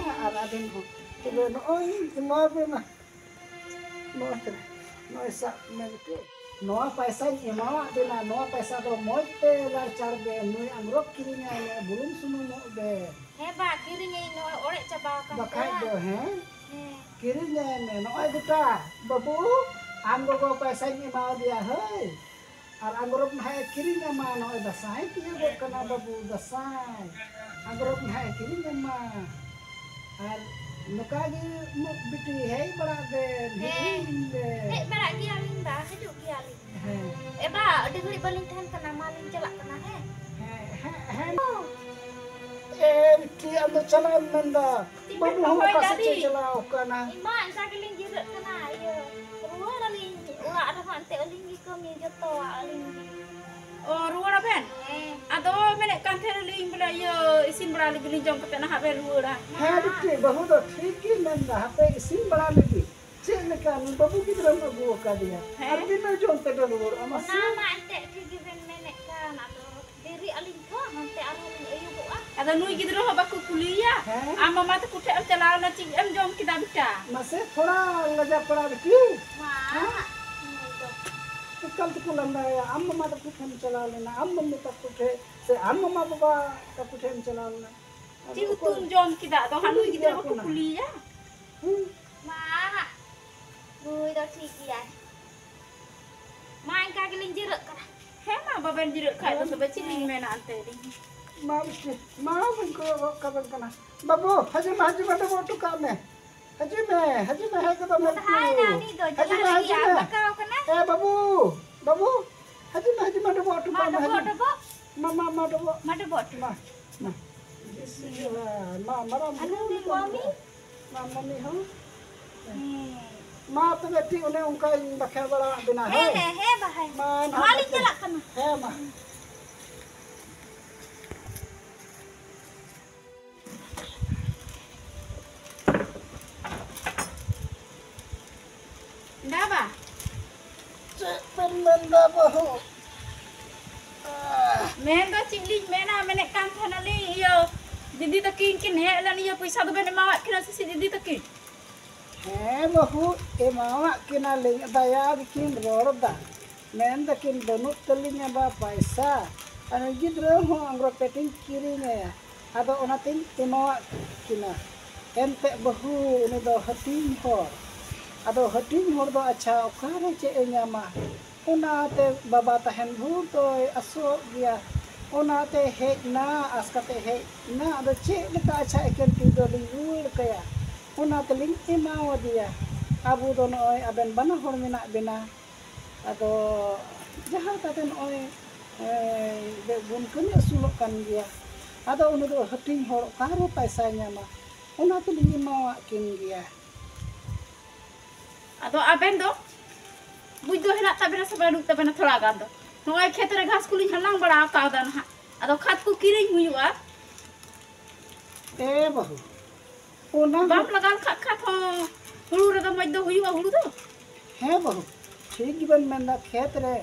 ᱟᱨ ᱟᱹᱵᱤᱱ ᱦᱚᱸ᱾ ᱛᱚᱵᱮ ᱱᱚᱜᱼᱚᱭ ᱤᱧ ᱮᱢᱟᱵᱤᱱᱟ᱾ ᱱᱚᱣᱟ ᱛᱮ, ᱱᱚᱜᱼᱚᱭ ᱥᱟᱵ ᱢᱮ ᱵᱤᱴᱤ᱾ ᱱᱚᱣᱟ ᱯᱟᱭᱥᱟᱧ ᱮᱢᱟᱣᱟᱫ ᱵᱮᱱᱟ, ᱱᱚᱣᱟ ᱯᱟᱭᱥᱟ ᱫᱚ ᱢᱚᱡᱽ ᱛᱮ ᱞᱟᱲᱪᱟᱲ ᱵᱮᱱ, ᱱᱩᱭ ᱟᱝᱨᱚᱵ ᱠᱤᱨᱤᱧᱟᱭ ᱢᱮ, ᱵᱩᱞᱩᱝ ᱥᱩᱱᱩᱢᱚᱜ ᱵᱮᱱ᱾ ᱦᱮᱸ ᱵᱟ, ᱠᱤᱨᱤᱧᱟᱹᱧ, ᱱᱚᱜᱼᱚᱭ ᱚᱲᱮᱡ ᱪᱟᱵᱟ ᱟᱠᱟᱱ ᱵᱟᱠᱷᱟᱡ ᱛᱟᱭᱟ᱾ ᱫᱚ, ᱦᱮᱸ? ᱦᱮᱸ᱾ ᱠᱤᱨᱤᱧᱟᱭ ᱢᱮ, ᱱᱚᱜᱼᱚᱭ ᱵᱮᱴᱟ, ᱵᱟᱹᱵᱩ, ᱟᱢ ᱜᱚᱜᱚ ᱯᱟᱭᱥᱟᱧ ᱮᱢᱟᱣᱟᱫᱮᱭᱟ, ᱦᱳᱭ᱾ ᱟᱨ ᱟᱝᱨᱚᱵ ᱱᱟᱦᱟᱜ ᱮ ᱠᱤᱨᱤᱧ ᱟᱢᱟ, ᱱᱚᱜᱼᱚᱭ ᱫᱟᱸᱥᱟᱭ ᱛᱤᱭᱳᱜᱚᱜ ᱠᱟᱱᱟ ᱵᱟᱹᱵᱩ, ᱫᱟᱸᱥᱟᱭ᱾ ᱟᱝᱨᱚᱵ ᱱᱟᱦᱟᱜ ᱮ ᱠᱤᱨᱤᱧ ᱟᱢᱟ᱾ ᱟᱨ ᱱᱚᱝᱠᱟ ᱜᱮ ᱢᱩ-, ᱵᱤᱴᱤ ᱦᱮᱡ ᱵᱟᱲᱟᱜ ᱵᱮᱱ, ᱦᱮᱸ᱾ ᱦᱤᱡᱩᱜ ᱵᱮᱱ᱾ ᱦᱮᱡ ᱵᱟᱲᱟᱜ ᱜᱮᱭᱟᱞᱤᱧ ᱵᱟ, ᱦᱤᱡᱩᱜ ᱜᱮᱭᱟᱞᱤᱧ᱾ ᱦᱮᱸ᱾ ᱮ ᱵᱟ, ᱟᱹᱰᱤ ᱜᱷᱟᱹᱲᱤᱡ ᱵᱟᱹᱞᱤᱧ ᱛᱟᱦᱮᱱ ᱠᱟᱱᱟ, ᱢᱟᱞᱤᱧ ᱪᱟᱞᱟᱜ ᱠᱟᱱᱟ, ᱦᱮᱸ᱾ ᱦᱮᱸ, ᱦᱮᱸ, ᱦᱮᱸ᱾ ᱮ, ᱵᱤᱴᱤ, ᱟᱢ ᱫᱚ ᱪᱟᱞᱟᱜ ᱮᱢ ᱢᱮᱱᱫᱟ? ᱪᱮᱫ ᱵᱟᱹᱵᱩ ᱯᱮ ᱦᱚᱸ ᱨᱚᱦᱚᱭ ᱚᱠᱟ ᱥᱮᱫ ᱫᱟᱨᱮ? ᱪᱚᱭ ᱪᱟᱞᱟᱣ ᱠᱟᱱᱟ? ᱤᱧ ᱢᱟ ᱮᱱᱠᱟ ᱜᱮᱞᱤᱧ ᱡᱤᱨᱟᱹᱜ ᱠᱟᱱᱟ, ᱤᱭᱟᱹ, ᱨᱩᱣᱟᱹᱲ ᱟᱹᱞᱤᱧ ᱚᱲᱟᱜ ᱨᱮᱦᱚᱸ ᱮᱱᱛᱮ ᱟᱹᱞᱤᱧ ᱜᱮ ᱠᱟᱹᱢᱤ ᱡᱚᱛᱚᱣᱟᱜ ᱟᱹᱞᱤᱧ ᱜᱮ᱾ ᱚ, ᱨᱩᱣᱟᱹᱲ ᱟᱵᱮᱱ? ᱦᱮᱸ᱾ ᱟᱫᱚ ᱢᱮᱱᱮᱫ ᱠᱟᱱ ᱛᱟᱦᱮᱱᱟᱞᱤᱧ ᱵᱚᱞᱮ ᱤᱭᱟᱹ ᱤᱥᱤᱱ ᱵᱟᱲᱟ ᱞᱮᱜᱮ ᱞᱤᱧ, ᱡᱚᱢ ᱠᱟᱛᱮ ᱱᱟᱦᱟᱜ ᱵᱮᱱ ᱨᱩᱣᱟᱹᱲᱟ᱾ ᱦᱮᱸ ᱵᱤᱴᱤ, ᱵᱟᱹᱦᱩ ᱫᱚ ᱴᱷᱤᱠ ᱜᱮ ᱢᱮᱱᱫᱟ, ᱦᱟᱯᱮ ᱤᱥᱤᱱ ᱵᱟᱲᱟ ᱞᱮᱜᱮ᱾ ᱪᱮᱫ ᱞᱮᱠᱟ ᱵᱟᱹᱵᱩ ᱜᱤᱫᱽᱨᱟᱹᱢ ᱟᱹᱜᱩ ᱟᱠᱟᱫᱮᱭᱟ? ᱦᱮᱸ᱾ ᱟᱨ ᱵᱤᱱᱟᱹ ᱡᱚᱢ ᱛᱮᱫᱚ ᱨᱩᱣᱟᱹᱲᱚᱜᱼᱟ, ᱢᱟᱥᱮ? ᱚᱱᱟ ᱢᱟ ᱮᱱᱛᱮᱫ ᱴᱷᱤᱠ ᱜᱮᱵᱮᱱ ᱢᱮᱱᱮᱫ ᱠᱟᱱ, ᱟᱫᱚ ᱫᱮᱨᱤᱜ ᱟᱹᱞᱤᱧ ᱛᱚ, ᱦᱟᱱᱛᱮ ᱟᱨᱦᱚᱸ ᱞᱤᱧ ᱟᱹᱭᱩᱵᱚᱜᱼᱟ᱾ ᱟᱫᱚ ᱱᱩᱭ ᱜᱤᱫᱽᱨᱟᱹ ᱦᱚᱸ ᱵᱟᱠᱚ ᱠᱩᱞᱤᱭᱮᱭᱟ? ᱦᱮᱸ᱾ ᱟᱢ ᱢᱟᱢᱟ ᱛᱟᱠᱚ ᱴᱷᱮᱡ ᱮᱢ ᱪᱟᱞᱟᱣ ᱞᱮᱱᱟ, ᱪᱮᱫ ᱮᱢ ᱡᱚᱢ ᱠᱮᱫᱟ ᱵᱮᱴᱟ? ᱢᱟᱥᱮ ᱛᱷᱚᱲᱟ ᱞᱟᱡᱟ ᱯᱟᱲᱟ ᱵᱤᱴᱤ᱾ ᱢᱟ, ᱦᱮᱸ? ᱱᱩᱭ ᱫᱚ᱾ ᱮᱠᱟᱞ ᱛᱮᱠᱚ ᱞᱟᱸᱫᱟᱭᱟ, ᱟᱢ ᱢᱟᱢᱟ ᱛᱟᱠᱚ ᱴᱷᱮᱱ ᱮᱢ ᱪᱟᱞᱟᱣ ᱞᱮᱱᱟ, ᱟᱢ ᱢᱟᱢᱟ ᱛᱟᱠᱚ ᱴᱷᱮᱡ ᱥᱮ ᱟᱢ ᱢᱟᱢᱟ ᱵᱟᱵᱟ ᱛᱟᱠᱚ ᱴᱷᱮᱱ ᱮᱢ ᱪᱟᱞᱟᱣ ᱞᱮᱱᱟ? ᱟᱫᱚ ᱪᱮᱫ ᱚᱠᱚᱭ ᱩᱛᱩᱢ ᱡᱚᱢ ᱠᱮᱫᱟ? ᱟᱫᱚ ᱦᱟᱸᱜ ᱱᱩᱭ ᱠᱩᱞᱤ ᱜᱤᱫᱽᱨᱟᱹ ᱜᱮᱭᱟ ᱵᱟᱠᱚ ᱠᱚ ᱱᱟ? ᱠᱩᱞᱤᱭᱮᱭᱟ? ᱦᱩᱸ᱾ ᱢᱟ, ᱱᱩᱭ ᱫᱚ ᱴᱷᱤᱠ ᱜᱮᱭᱟᱭ᱾ ᱢᱟ, ᱮᱱᱠᱟ ᱜᱮᱞᱤᱧ ᱡᱤᱨᱟᱹᱜ ᱠᱟᱱᱟ᱾ ᱦᱮᱸ ᱢᱟ, ᱵᱟᱵᱮᱱ ᱡᱤᱨᱟᱹᱜ ᱠᱷᱟᱡ ᱫᱚ ᱛᱚᱵᱮ ᱪᱮᱫ ᱞᱤᱧ ᱢᱮᱱᱟ ᱮᱱᱛᱮ ᱟᱹᱞᱤᱧ? ᱢᱟ ᱵᱤᱴᱤ, ᱢᱟ ᱵᱟᱹᱧ ᱠᱚᱭᱚᱜ ᱜᱚᱫ ᱠᱟᱵᱮᱱ ᱠᱟᱱᱟ᱾ ᱵᱟᱹᱵᱩ, ᱦᱤᱡᱩᱜ ᱢᱮ, ᱦᱤᱡᱩᱜ ᱢᱮ, ᱰᱚᱵᱚᱜ ᱦᱚᱴᱚ ᱠᱟᱜ ᱢᱮ᱾ ᱦᱤᱡᱩᱜ ᱢᱮ, ᱦᱤᱡᱩᱜ ᱢᱮ, ᱦᱮᱡ ᱜᱚᱫᱚᱜ ᱢᱮ, ᱵᱤᱴᱤ᱾ ᱦᱤᱡᱩᱜ ᱢᱮ, ᱦᱤᱡᱩᱜ ᱢᱮ᱾ ᱵᱟᱠᱟᱣ ᱠᱟᱱᱟ᱾ ᱮ ᱵᱟᱹᱵᱩ, ᱵᱟᱹᱵᱩ, ᱦᱤᱡᱩᱜ ᱢᱮ, ᱦᱤᱡᱩᱜ ᱢᱮ, ᱰᱚᱵᱚᱜ ᱦᱚᱴᱚ ᱢᱟ ᱠᱟᱜ ᱢᱮ, ᱰᱚᱵᱚᱜ, ᱦᱤᱡᱩᱜ ᱢᱮ᱾ ᱰᱚᱵᱚᱜ᱾ ᱢᱟ, ᱢᱟ, ᱢᱟ, ᱰᱚᱵᱚᱜ᱾ ᱢᱟ ᱰᱚᱵᱚᱜ ᱦᱚᱴᱚ ᱢᱟ, ᱢᱟ᱾ ᱢᱟ, ᱢᱟᱨᱟᱝ ᱟᱨ ᱵᱩᱨᱩ ᱱᱩᱭ ᱞᱮᱠᱟ ᱢᱟᱢᱤ? ᱢᱮᱱᱟᱜᱼᱟ᱾ ᱢᱟ, ᱢᱟᱢᱤ ᱦᱚᱸ᱾ ᱦᱮᱸ᱾ ᱢᱟ ᱛᱚᱵᱮ ᱴᱷᱤᱠ ᱚᱱᱮ ᱚᱱᱠᱟᱧ ᱵᱟᱠᱷᱮᱲ ᱵᱟᱲᱟᱣᱟᱫ ᱵᱮᱱᱟ, ᱦᱮᱸ, ᱦᱳᱭ᱾ ᱦᱮᱸ, ᱦᱮᱸ, ᱵᱟᱦᱟᱭ᱾ ᱢᱟ, ᱱᱟᱦᱟᱜ ᱢᱟᱞᱤᱧ ᱠᱟᱛᱮ᱾ ᱪᱟᱞᱟᱜ ᱠᱟᱱᱟ᱾ ᱦᱮᱸ, ᱢᱟ᱾ ᱠᱟᱱᱟᱞᱤᱧ, ᱤᱭᱟᱹ, ᱫᱤᱫᱤ ᱛᱟᱹᱠᱤᱱ ᱠᱤᱱ ᱦᱮᱡ ᱞᱮᱱ, ᱤᱭᱟᱹ, ᱯᱚᱭᱥᱟ ᱫᱚᱵᱮᱱ ᱮᱢᱟᱣᱟᱫ ᱠᱤᱱᱟ ᱥᱮ ᱪᱮᱫ ᱫᱤᱫᱤ ᱛᱟᱹᱠᱤᱱ? ᱦᱮᱸ ᱵᱟᱹᱦᱩ, ᱮᱢᱟᱣᱟᱫ ᱠᱤᱱᱟᱞᱤᱧ, ᱫᱟᱭᱟ ᱜᱮᱠᱤᱱ ᱨᱚᱲ ᱫᱟ᱾ ᱢᱮᱱ ᱫᱟᱹᱠᱤᱱ, "ᱵᱟᱹᱱᱩᱜ ᱛᱟᱹᱞᱤᱧᱟ ᱵᱟ ᱯᱟᱭᱥᱟ, ᱟᱨ ᱜᱤᱫᱽᱨᱟᱹ ᱦᱚᱸ ᱟᱝᱨᱚᱵ ᱯᱮᱱᱴ ᱤᱧ ᱠᱤᱨᱤᱧ ᱟᱭᱟ, ᱟᱫᱚ ᱚᱱᱟᱛᱤᱧ ᱮᱢᱟᱣᱟᱫ ᱠᱤᱱᱟ᱾" ᱮᱱᱛᱮᱫ ᱵᱟᱹᱦᱩ, ᱩᱱᱤ ᱫᱚ ᱦᱟᱹᱴᱤᱧ ᱦᱚᱲ, ᱟᱫᱚ ᱦᱟᱹᱴᱤᱧ ᱦᱚᱲ ᱫᱚ ᱟᱪᱪᱷᱟ ᱚᱠᱟᱨᱮ ᱪᱮᱫ ᱮ ᱧᱟᱢᱟ? ᱚᱱᱟᱛᱮ ᱵᱟᱵᱟ ᱛᱟᱦᱮᱱ ᱵᱷᱳᱨ ᱫᱚᱭ ᱟᱥᱚᱜ ᱜᱮᱭᱟ᱾ ᱚᱱᱟᱛᱮ ᱦᱮᱡ ᱱᱟ, ᱟᱥ ᱠᱟᱛᱮ ᱦᱮᱡ ᱱᱟ᱾ ᱟᱫᱚ ᱪᱮᱫ ᱞᱮᱠᱟ ᱟᱪᱪᱷᱟ ᱮᱠᱮᱱ ᱛᱤ ᱫᱚᱞᱤᱧ ᱨᱩᱣᱟᱹᱲ ᱠᱟᱭᱟ? ᱚᱱᱟ ᱛᱮᱞᱤᱧ ᱮᱢᱟᱣᱟᱫᱮᱭᱟ᱾ ᱟᱵᱚ ᱫᱚ ᱱᱚᱜᱼᱚᱭ ᱟᱵᱮᱱ ᱵᱟᱱᱟ ᱦᱚᱲ ᱢᱮᱱᱟᱜ ᱵᱮᱱᱟ᱾ ᱟᱫᱚ ᱡᱟᱦᱟᱸ ᱞᱮᱠᱟᱛᱮ ᱱᱚᱜᱼᱚᱭ, ᱮ, ᱵᱚᱱ ᱠᱟᱹᱢᱤ ᱟᱹᱥᱩᱞᱚᱜ ᱠᱟᱱ ᱜᱮᱭᱟ᱾ ᱟᱫᱚ ᱩᱱᱤ ᱫᱚ ᱦᱟᱹᱴᱤᱧ ᱦᱚᱲ ᱚᱠᱟᱨᱮ ᱯᱟᱭᱥᱟᱭ ᱧᱟᱢᱟ? ᱚᱱᱟ ᱛᱮᱞᱤᱧ ᱮᱢᱟᱣᱟᱫ ᱠᱤᱱ ᱜᱮᱭᱟ᱾ ᱟᱫᱚ ᱟᱵᱮᱱ ᱫᱚ ᱵᱩᱡᱽ ᱫᱚ ᱦᱮᱱᱟᱜ ᱛᱟᱵᱮᱱᱟ ᱥᱮ ᱵᱟᱹᱱᱩᱜ ᱛᱟᱵᱮᱱᱟ ᱛᱷᱚᱲᱟ ᱜᱟᱱ ᱫᱚ? ᱱᱚᱜᱼᱚᱭ ᱠᱷᱮᱛ ᱨᱮ ᱜᱷᱟᱥ ᱠᱚᱞᱤᱧ ᱦᱟᱞᱟᱝ ᱵᱟᱲᱟ ᱟᱠᱟᱣᱫᱟ ᱱᱟᱦᱟᱜ, ᱟᱫᱚ ᱠᱷᱟᱫ ᱠᱚ ᱠᱤᱨᱤᱧ ᱦᱩᱭᱩᱜᱼᱟ᱾ ᱮ ᱵᱟᱹᱦᱩ, ᱚᱱᱟ ᱵᱟᱢ ᱞᱟᱜᱟᱣ ᱞᱮᱠᱷᱟᱡ ᱠᱷᱟᱫ ᱦᱚᱸ ᱦᱩᱲᱩ ᱨᱮᱫᱚ ᱢᱚᱡᱽ ᱫᱚ ᱦᱩᱭᱩᱜᱼᱟ ᱦᱩᱲᱩ ᱫᱚ? ᱦᱮᱸ ᱵᱟᱹᱦᱩ, ᱴᱷᱤᱠ ᱜᱮᱵᱮᱱ ᱢᱮᱱᱫᱟ, ᱠᱷᱮᱛ ᱨᱮ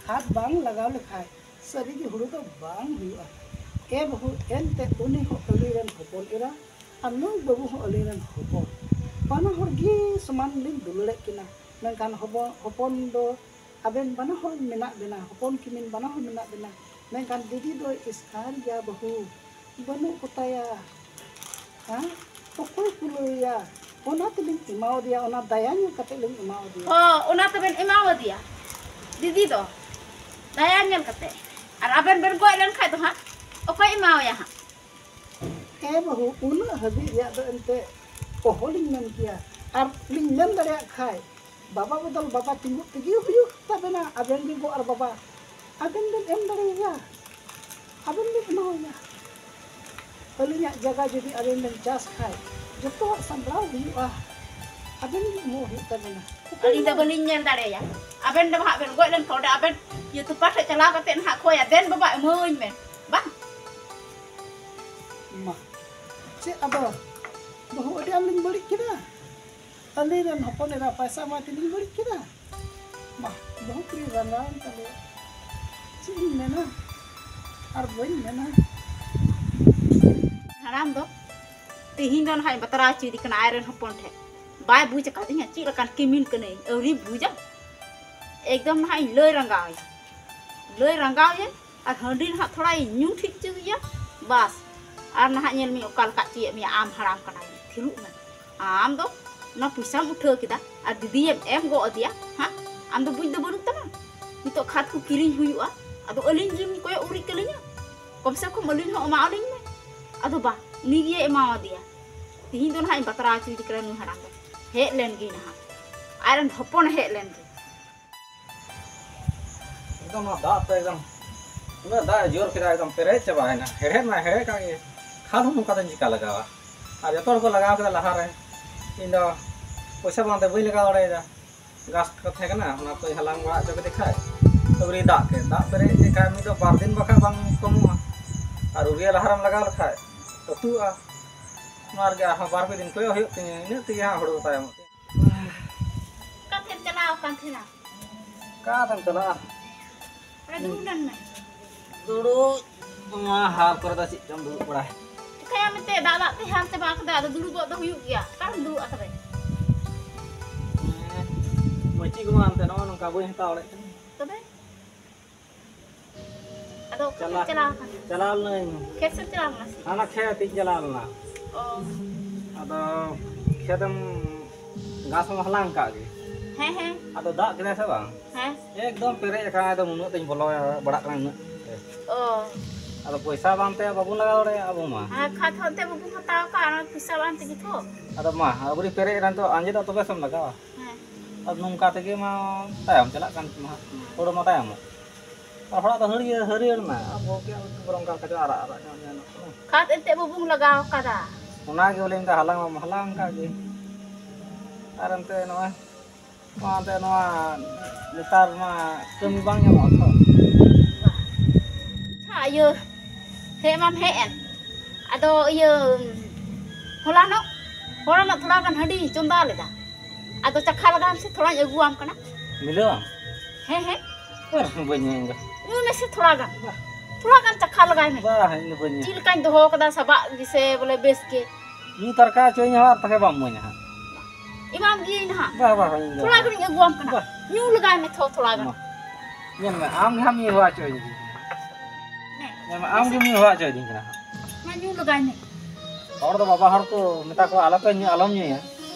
ᱠᱷᱟᱫ ᱵᱟᱝ ᱞᱟᱜᱟᱣ ᱞᱮᱠᱷᱟᱡ ᱥᱟᱹᱨᱤᱜᱮ ᱦᱩᱲᱩ ᱫᱚ ᱵᱟᱝ ᱦᱩᱭᱩᱜᱼᱟ᱾ ᱮ ᱵᱟᱹᱦᱩ, ᱮᱱᱛᱮ ᱩᱱᱤ ᱦᱚᱸ ᱟᱹᱞᱤᱧ ᱨᱮᱱ ᱦᱚᱯᱚᱱ ᱮᱨᱟ ᱟᱨ ᱱᱩᱭ ᱵᱟᱹᱵᱩ ᱦᱚᱸ ᱟᱹᱞᱤᱧ ᱨᱮᱱ ᱦᱚᱯᱚᱱ, ᱵᱟᱱᱟ ᱦᱚᱲ ᱜᱮ ᱥᱚᱢᱟᱱ ᱞᱤᱧ ᱫᱩᱞᱟᱹᱲᱮᱫ ᱠᱤᱱᱟ᱾ ᱢᱮᱱᱠᱷᱟᱱ ᱦᱚᱯᱚᱱ, ᱦᱚᱯᱚᱱ ᱫᱚ ᱟᱵᱮᱱ ᱵᱟᱱᱟ ᱦᱚᱲ ᱢᱮᱱᱟᱜ ᱵᱮᱱᱟ, ᱦᱚᱯᱚᱱ ᱠᱤᱱ ᱵᱟᱱᱟ ᱦᱚᱲ ᱢᱮᱱᱟᱜ ᱵᱮᱱᱟ, ᱢᱮᱱᱠᱷᱟᱱ ᱫᱤᱫᱤ ᱫᱚᱭ ᱮᱥᱠᱟᱨ ᱜᱮᱭᱟ ᱵᱟᱹᱦᱩ, ᱵᱟᱹᱱᱩᱜ ᱠᱚᱛᱟᱭᱟ᱾ ᱦᱮᱸ, ᱚᱠᱚᱭ ᱠᱩᱞᱟᱹᱭᱟ? ᱚᱱᱟ ᱛᱮᱞᱤᱧ ᱮᱢᱟᱣᱟᱫᱮᱭᱟ, ᱚᱱᱟ ᱫᱟᱭᱟ ᱧᱮᱞ ᱠᱟᱛᱮ ᱞᱤᱧ ᱮᱢᱟᱣᱟᱫᱮᱭᱟ᱾ ᱦᱚᱸ, ᱚᱱᱟ ᱛᱮᱵᱮᱱ ᱮᱢᱟᱣᱟᱫᱮᱭᱟ ᱫᱤᱫᱤ ᱫᱚ, ᱫᱟᱭᱟ ᱧᱮᱞ ᱠᱟᱛᱮ᱾ ᱟᱨ ᱟᱵᱮᱱ ᱵᱮᱱ ᱜᱚᱡ ᱞᱮᱱ ᱠᱷᱟᱡ ᱫᱚ ᱦᱟᱸᱜ ᱚᱠᱚᱭ ᱮᱢᱟᱣᱟᱭᱟ ᱦᱟᱸᱜ? ᱦᱮᱸ ᱵᱟᱹᱦᱩ, ᱩᱱᱟᱹᱜ ᱦᱟᱹᱵᱤᱡ ᱨᱮᱭᱟᱜ ᱫᱚ ᱮᱱᱛᱮ ᱚᱦᱚᱞᱤᱧ ᱢᱮᱱ ᱠᱮᱭᱟ᱾ ᱟᱨ ᱞᱤᱧ ᱢᱮᱱ ᱫᱟᱲᱮᱭᱟᱜ ᱠᱷᱟᱡ, ᱵᱟᱵᱟ ᱵᱚᱫᱚᱞ ᱵᱟᱵᱟ ᱛᱤᱸᱜᱩ ᱛᱮᱜᱮ ᱦᱩᱭᱩᱜ ᱛᱟᱵᱮᱱᱟ᱾ ᱟᱵᱮᱱ ᱜᱮ ᱜᱚ ᱟᱨ ᱵᱟᱵᱟ, ᱟᱵᱮᱱ ᱵᱮᱱ ᱮᱢ ᱫᱟᱲᱮᱭᱟᱭᱟ, ᱟᱵᱮᱱ ᱵᱮᱱ ᱮᱢᱟᱣᱟᱭᱟ᱾ ᱟᱹᱞᱤᱧᱟᱜ ᱡᱟᱭᱜᱟ ᱡᱩᱫᱤ ᱟᱵᱮᱱ ᱵᱮᱱ ᱪᱟᱥ ᱠᱷᱟᱡ, ᱡᱚᱛᱚᱣᱟᱜ ᱥᱟᱢᱵᱲᱟᱣ ᱦᱩᱭᱩᱜᱼᱟ, ᱟᱵᱮᱱ ᱜᱮ ᱮᱢᱚᱜ ᱦᱩᱭᱩᱜ ᱛᱟᱵᱮᱱᱟ᱾ ᱟᱹᱞᱤᱧ ᱫᱚ ᱵᱟᱹᱞᱤᱧ ᱧᱮᱞ ᱫᱟᱲᱮᱭᱟᱭᱟ᱾ ᱟᱵᱮᱱ ᱫᱚ ᱦᱟᱸᱜ ᱵᱮᱱ ᱜᱚᱡ ᱞᱮᱱᱠᱷᱟᱱ ᱚᱸᱰᱮ ᱟᱵᱮᱱ ᱤᱭᱟᱹ ᱛᱚᱯᱟ ᱴᱷᱮᱡ ᱪᱟᱞᱟᱣ ᱠᱟᱛᱮ ᱱᱟᱦᱟᱜ ᱠᱷᱚᱭᱟ, "ᱫᱮᱱ ᱵᱟᱵᱟ ᱮᱢᱟᱹᱧ ᱢᱮ", ᱵᱟᱝ? ᱢᱟ, ᱪᱮᱫ ᱟᱫᱚ ᱵᱟᱹᱦᱩ ᱟᱹᱰᱤ ᱟᱸᱴ ᱞᱤᱧ ᱵᱟᱹᱲᱤᱡ ᱠᱮᱫᱟ? ᱟᱹᱞᱤᱧ ᱨᱮᱱ ᱦᱚᱯᱚᱱ ᱮᱨᱟ ᱯᱟᱭᱥᱟ ᱮᱢᱟᱭ ᱛᱮᱞᱤᱧ ᱵᱟᱹᱲᱤᱡ ᱠᱮᱫᱟ? ᱢᱟ, ᱵᱟᱹᱦᱩ ᱠᱩᱲᱤ ᱨᱟᱸᱜᱟᱣᱮᱱ ᱛᱟᱞᱮᱭᱟ᱾ ᱪᱮᱫ ᱤᱧ ᱢᱮᱱᱟ ᱟᱨ ᱵᱟᱹᱧ ᱢᱮᱱᱟ᱾ ᱦᱟᱲᱟᱢ ᱫᱚ ᱛᱤᱦᱤᱧ ᱫᱚ ᱱᱟᱦᱟᱜ ᱤᱧ ᱵᱟᱛᱨᱟᱣ ᱦᱚᱪᱚᱭᱮᱫᱮ ᱠᱟᱱᱟ ᱟᱡᱨᱮᱱ ᱦᱚᱯᱚᱱ ᱴᱷᱮᱱ᱾ ᱵᱟᱭ ᱵᱩᱡᱽ ᱟᱠᱟᱫᱤᱧᱟ ᱪᱮᱫ ᱞᱮᱠᱟᱱ ᱠᱤᱢᱤᱱ ᱠᱟᱹᱱᱟᱹᱧ, ᱟᱹᱣᱨᱤ ᱵᱩᱡᱟ᱾ ᱮᱠᱫᱚᱢ ᱱᱟᱦᱟᱜ ᱤᱧ ᱞᱟᱹᱭ ᱨᱟᱸᱜᱟᱣ ᱮᱭᱟ, ᱞᱟᱹᱭ ᱨᱟᱸᱜᱟᱣ ᱮᱭᱟ᱾ ᱟᱨ ᱦᱟᱺᱰᱤ ᱱᱟᱦᱟᱜ ᱛᱷᱚᱲᱟᱧ ᱧᱩ ᱴᱷᱤᱠ ᱦᱚᱪᱚᱭᱮᱭᱟ, ᱵᱟᱥ᱾ ᱟᱨ ᱱᱟᱦᱟᱜ ᱧᱮᱞ ᱢᱮ ᱚᱠᱟ ᱞᱮᱠᱟ ᱦᱚᱪᱚᱭᱮᱫ ᱢᱮᱭᱟ ᱟᱢ, ᱦᱟᱲᱟᱢ ᱠᱟᱱᱟᱭ, ᱛᱷᱤᱨᱚᱜ ᱢᱮ᱾ ᱟᱢ ᱫᱚ ᱚᱱᱟ ᱯᱚᱭᱥᱟᱢ ᱩᱴᱷᱟᱹᱣ ᱠᱮᱫᱟ ᱟᱨ ᱫᱤᱫᱤᱭᱮᱢ ᱮᱢ ᱜᱚᱜ ᱟᱫᱮᱭᱟ, ᱦᱮᱸ? ᱟᱢ ᱫᱚ ᱵᱩᱡᱽ ᱫᱚ ᱵᱟᱹᱱᱩᱜ ᱛᱟᱢᱟ? ᱱᱤᱛᱚᱜ ᱠᱷᱟᱫᱽ ᱠᱚ ᱠᱤᱨᱤᱧ ᱦᱩᱭᱩᱜᱼᱟ, ᱟᱫᱚ ᱟᱹᱞᱤᱧ ᱜᱮᱢ ᱠᱚᱭᱚᱜ ᱩᱨᱤᱡ ᱠᱟᱹᱞᱤᱧᱟ? ᱠᱚᱢ ᱥᱮ ᱠᱚᱢ ᱟᱹᱞᱤᱧ ᱦᱚᱸ ᱮᱢᱟ ᱟᱹᱞᱤᱧ ᱢᱮ᱾ ᱟᱫᱚ ᱵᱟ, ᱩᱱᱤ ᱜᱮᱭ ᱮᱢᱟᱣᱟᱫᱮᱭᱟ᱾ ᱛᱤᱦᱤᱧ ᱫᱚ ᱱᱟᱦᱟᱜ ᱤᱧ ᱵᱟᱛᱨᱟᱣ ᱦᱚᱪᱚᱭᱮᱫᱮ ᱠᱟᱱᱟ ᱱᱩᱭ ᱦᱟᱲᱟᱢ ᱫᱚ᱾ ᱦᱮᱡ ᱞᱮᱱ ᱜᱮ ᱱᱟᱦᱟᱜ, ᱟᱡᱨᱮᱱ ᱦᱚᱯᱚᱱᱮ ᱦᱮᱡ ᱞᱮᱱ ᱜᱮ᱾ ᱮᱠᱫᱚᱢ ᱱᱚᱣᱟ ᱫᱟᱜ ᱛᱮ ᱮᱠᱫᱚᱢ ᱩᱱᱟᱹᱜ ᱫᱟᱜ ᱮ ᱡᱳᱨ ᱠᱮᱫᱟ, ᱮᱠᱫᱚᱢ ᱯᱮᱨᱮᱡ ᱪᱟᱵᱟᱭᱮᱱᱟ᱾ ᱦᱮᱲᱦᱮᱫ ᱢᱟ ᱦᱮᱲᱦᱮᱫ ᱠᱟᱜ ᱜᱮ, ᱠᱷᱟᱫᱽ ᱦᱚᱸ ᱱᱚᱝᱠᱟ ᱫᱚᱧ ᱪᱤᱠᱟ ᱞᱟᱜᱟᱣᱟ? ᱟᱨ ᱡᱚᱛᱚ ᱦᱚᱲ ᱠᱚ ᱞᱟᱜᱟᱣ ᱠᱮᱫᱟ ᱞᱟᱦᱟᱨᱮ, ᱤᱧ ᱫᱚ ᱯᱚᱭᱥᱟ ᱵᱟᱝᱛᱮ ᱵᱟᱹᱧ ᱞᱟᱜᱟᱣ ᱫᱟᱲᱮᱭᱟᱫᱟ᱾ ᱜᱷᱟᱥ ᱠᱚ ᱛᱟᱦᱮᱸ ᱠᱟᱱᱟ, ᱚᱱᱟ ᱠᱚᱧ ᱦᱟᱞᱟᱝ ᱵᱟᱲᱟ ᱦᱚᱪᱚ ᱠᱮᱫᱮ ᱠᱷᱟᱡ, ᱟᱹᱣᱨᱤ ᱫᱟᱜ ᱠᱮᱫ, ᱫᱟᱜ ᱯᱮᱨᱮᱡ ᱞᱮᱠᱷᱟᱡ ᱢᱤᱫ ᱫᱚ ᱵᱟᱨ ᱫᱤᱱ ᱵᱟᱠᱷᱟᱡ ᱵᱟᱝ ᱠᱚᱢᱚᱜᱼᱟ᱾ ᱟᱨ ᱩᱨᱤᱭᱟ ᱞᱟᱦᱟᱨᱮᱢ ᱞᱟᱜᱟᱣ ᱞᱮᱠᱷᱟᱡ ᱟᱹᱛᱩᱜᱼᱟ᱾ ᱚᱱᱟ ᱨᱮᱜᱮ ᱟᱨᱦᱚᱸ ᱵᱟᱨ ᱯᱮ ᱫᱤᱱ ᱠᱚᱭᱚᱜ ᱦᱩᱭᱩᱜ ᱛᱤᱧᱟᱹ, ᱤᱱᱟᱹᱜ ᱛᱮᱜᱮ ᱦᱟᱸᱜ ᱦᱩᱲᱩ ᱫᱚ ᱛᱟᱭᱚᱢᱚᱜ ᱛᱤᱧᱟᱹ᱾ ᱚᱠᱟ ᱛᱮᱢ ᱪᱟᱞᱟᱣ ᱟᱠᱟᱱ ᱛᱟᱦᱮᱱᱟ? ᱚᱠᱟ ᱛᱮᱢ ᱪᱟᱞᱟᱜᱼᱟ? ᱚᱸᱰᱮ ᱫᱩᱲᱩᱵ ᱞᱮᱱ ᱢᱮ᱾ ᱫᱩᱲᱩᱵ? ᱱᱚᱣᱟ ᱦᱟᱞ ᱠᱚᱨᱮ ᱫᱚ ᱪᱮᱫ ᱪᱚᱢ ᱫᱩᱲᱩᱵ ᱵᱟᱲᱟᱭ? ᱪᱤᱠᱟᱹᱭᱟᱢ ᱮᱱᱛᱮ, ᱫᱟᱜ ᱫᱟᱜ ᱛᱮ ᱦᱟᱞ ᱪᱟᱵᱟ ᱠᱟᱫᱟ, ᱟᱫᱚ ᱫᱩᱲᱩᱵᱚᱜ ᱫᱚ ᱦᱩᱭᱩᱜ ᱜᱮᱭᱟ᱾ ᱚᱠᱟᱨᱮᱢ ᱫᱩᱲᱩᱵᱼᱟ ᱛᱚᱵᱮ? ᱦᱮᱸ, ᱢᱟᱹᱪᱤ ᱠᱚᱢᱟ ᱦᱟᱱᱛᱮ ᱱᱚᱜᱼᱚ ᱱᱚᱝᱠᱟ ᱵᱟᱹᱧ ᱦᱟᱛᱟᱣ ᱫᱟᱲᱮᱭᱟᱜ ᱠᱟᱱᱟ᱾ ᱛᱚᱵᱮ? ᱟᱫᱚ ᱚᱠᱟ ᱛᱮᱢ ᱪᱟᱞᱟᱣ ᱞᱮᱱᱟᱭ? ᱪᱟᱞᱟᱣ ᱞᱮᱱᱟᱹᱧ᱾ ᱠᱷᱮᱛ ᱥᱮᱫ ᱪᱟᱞᱟᱣ ᱞᱮᱱᱟ ᱥᱮ? ᱦᱟᱱᱟ ᱠᱷᱮᱛ ᱤᱧ ᱪᱟᱞᱟᱣ ᱞᱮᱱᱟ᱾ ᱚ᱾ ᱟᱫᱚ ᱠᱷᱮᱛ ᱮᱢ ᱜᱷᱟᱥ ᱮᱢ ᱦᱟᱞᱟᱝ ᱠᱟᱜ ᱜᱮ᱾ ᱦᱮᱸ, ᱦᱮᱸ᱾ ᱟᱫᱚ ᱫᱟᱜ ᱠᱮᱫᱟᱭ ᱥᱮ ᱵᱟᱝ? ᱦᱮᱸ᱾ ᱮᱠᱫᱚᱢ ᱯᱮᱨᱮᱡ ᱟᱠᱟᱱᱟ, ᱮᱠᱫᱚᱢ ᱩᱱᱟᱹᱜ ᱛᱮᱧ ᱵᱚᱞᱚ ᱵᱟᱲᱟᱜ ᱠᱟᱱᱟ ᱩᱱᱟᱹᱜ ᱛᱮ᱾ ᱚ᱾ ᱟᱫᱚ ᱯᱚᱭᱥᱟ ᱵᱟᱝᱛᱮ ᱵᱟᱵᱚᱱ ᱞᱟᱜᱟᱣ ᱫᱟᱲᱮᱭᱟᱜᱼᱟ ᱟᱵᱚ ᱢᱟ᱾ ᱦᱮᱸ, ᱠᱷᱟᱫᱽ ᱦᱚᱸ ᱮᱱᱛᱮ ᱵᱟᱵᱚᱱ ᱦᱟᱛᱟᱣ ᱠᱟᱜᱼᱟ, ᱚᱱᱟ ᱯᱚᱭᱥᱟ ᱵᱟᱝ ᱛᱮᱜᱮ ᱛᱚ᱾ ᱟᱫᱚ ᱢᱟ, ᱟᱹᱣᱨᱤ ᱯᱮᱨᱮᱡ ᱮᱱᱟ ᱱᱤᱛᱚᱜ ᱟᱸᱡᱮᱫᱚᱜ ᱛᱚᱵᱮ ᱥᱮᱢ ᱞᱟᱜᱟᱣᱟ᱾ ᱦᱮᱸ᱾ ᱟᱨ ᱱᱚᱝᱠᱟ ᱛᱮᱜᱮ ᱢᱟ ᱛᱟᱭᱚᱢ ᱪᱟᱞᱟᱜ ᱠᱟᱱ ᱛᱟᱢᱟ ᱦᱟᱸᱜ᱾ ᱦᱮᱸ᱾ ᱦᱳᱲᱳ ᱢᱟ ᱛᱟᱭᱚᱢᱚᱜ᱾ ᱟᱨ ᱦᱚᱲᱟᱜ ᱫᱚ ᱦᱟᱹᱨᱭᱟᱹᱲ, ᱦᱟᱹᱨᱭᱟᱹᱲ ᱮᱱᱟ᱾ ᱟᱵᱚ ᱜᱮ ᱵᱚᱨᱚᱝ ᱚᱠᱟ ᱞᱮᱠᱟ ᱪᱚ ᱟᱨᱟᱜ, ᱟᱨᱟᱜ ᱧᱚᱜ ᱧᱮᱞᱚᱜ ᱠᱟᱱᱟ᱾ ᱠᱷᱟᱫᱽ ᱮᱱᱛᱮ ᱵᱟᱵᱚᱱ ᱞᱟᱜᱟᱣ ᱠᱟᱫᱟ᱾ ᱚᱱᱟ ᱜᱮ ᱵᱚᱞᱮ ᱢᱮᱱᱫᱟ, ᱦᱟᱞᱟᱝ ᱢᱟᱢ ᱦᱟᱞᱟᱝ ᱠᱟᱜ ᱜᱮ᱾ ᱟᱨ ᱮᱱᱛᱮ ᱱᱚᱜᱼᱚᱭ, ᱱᱚᱣᱟ ᱮᱱᱛᱮ ᱱᱚᱣᱟ ᱱᱮᱛᱟᱨ ᱢᱟ ᱠᱟᱹᱢᱤ ᱵᱟᱝ ᱧᱟᱢᱚᱜᱼᱟ ᱛᱚ᱾ ᱟᱪᱪᱷᱟ, ᱤᱭᱟᱹ, ᱦᱮᱡ ᱢᱟᱢ ᱦᱮᱡ ᱮᱱ᱾ ᱟᱫᱚ ᱤᱭᱟᱹ, ᱦᱚᱞᱟᱱᱚᱜ, ᱦᱚᱞᱟᱱᱚᱜ ᱛᱷᱚᱲᱟ ᱜᱟᱱ ᱦᱟᱺᱰᱤᱧ ᱪᱚᱸᱫᱟ ᱞᱮᱫᱟ᱾ ᱟᱫᱚ ᱪᱟᱠᱷᱟ ᱞᱟᱜᱟᱣ ᱢᱮᱥᱮ, ᱛᱷᱚᱲᱟᱧ ᱟᱹᱜᱩᱣᱟᱢ ᱠᱟᱱᱟ᱾ ᱢᱤᱞᱟᱹᱣᱟᱢ? ᱦᱮᱸ, ᱦᱮᱸ᱾ ᱟᱨ ᱵᱟᱹᱧ ᱢᱮᱱ ᱮᱫᱟ᱾ ᱧᱩᱭ ᱢᱮᱥᱮ ᱛᱷᱚᱲᱟ ᱜᱟᱱ᱾ ᱵᱟ᱾ ᱛᱷᱚᱲᱟ ᱜᱟᱱ ᱪᱟᱠᱷᱟ ᱞᱟᱜᱟᱭ ᱢᱮ᱾ ᱵᱟ, ᱤᱧ ᱫᱚ ᱵᱟᱹᱧ ᱧᱩᱭᱟ᱾ ᱪᱮᱫ ᱞᱮᱠᱟᱧ ᱫᱚᱦᱚ ᱠᱟᱫᱟ ᱥᱟᱵᱟᱜ ᱜᱮᱥᱮ ᱵᱚᱞᱮ ᱵᱮᱥ ᱜᱮ? ᱧᱩ ᱛᱟᱨᱠᱟ ᱦᱚᱪᱚᱧ ᱦᱚᱸ ᱟᱨ ᱛᱟᱦᱞᱮ ᱵᱟᱢ ᱤᱢᱟᱹᱧᱟ ᱦᱟᱸᱜ᱾ ᱮᱢᱟᱢ ᱜᱤᱭᱟᱹᱧ ᱱᱟᱦᱟᱜ᱾ ᱵᱟ, ᱵᱟ, ᱵᱟ, ᱤᱧ ᱫᱚ ᱛᱷᱚᱲᱟ ᱜᱟᱱᱤᱧ ᱟᱹᱜᱩᱣᱟᱢ ᱠᱟᱱᱟ᱾ ᱵᱟ᱾ ᱧᱩ ᱞᱟᱜᱟᱭ ᱢᱮ ᱛᱷᱚ, ᱛᱷᱚᱲᱟ ᱜᱟᱱ᱾ ᱢᱟ᱾ ᱧᱮᱞ ᱢᱮ, ᱟᱢ ᱜᱮ ᱦᱟᱸᱜ ᱧᱩ ᱦᱚᱪᱚᱭᱤᱧ ᱠᱟᱱᱟ᱾ ᱦᱮᱸ᱾ ᱧᱮᱞ ᱢᱮ, ᱟᱢ ᱜᱮᱢ ᱧᱩ ᱦᱚᱪᱚᱭᱤᱧ ᱠᱟᱱᱟ ᱦᱟᱸᱜ᱾ ᱢᱟ ᱧᱩ ᱞᱟᱜᱟᱭ ᱢᱮ᱾ ᱦᱚᱲ ᱫᱚ ᱵᱟᱵᱟ ᱦᱚᱲ ᱠᱚ ᱢᱮᱛᱟ ᱠᱚᱣᱟ, "ᱟᱞᱚᱯᱮ ᱧᱩ, ᱟᱞᱚᱢ ᱧᱩᱭᱟ",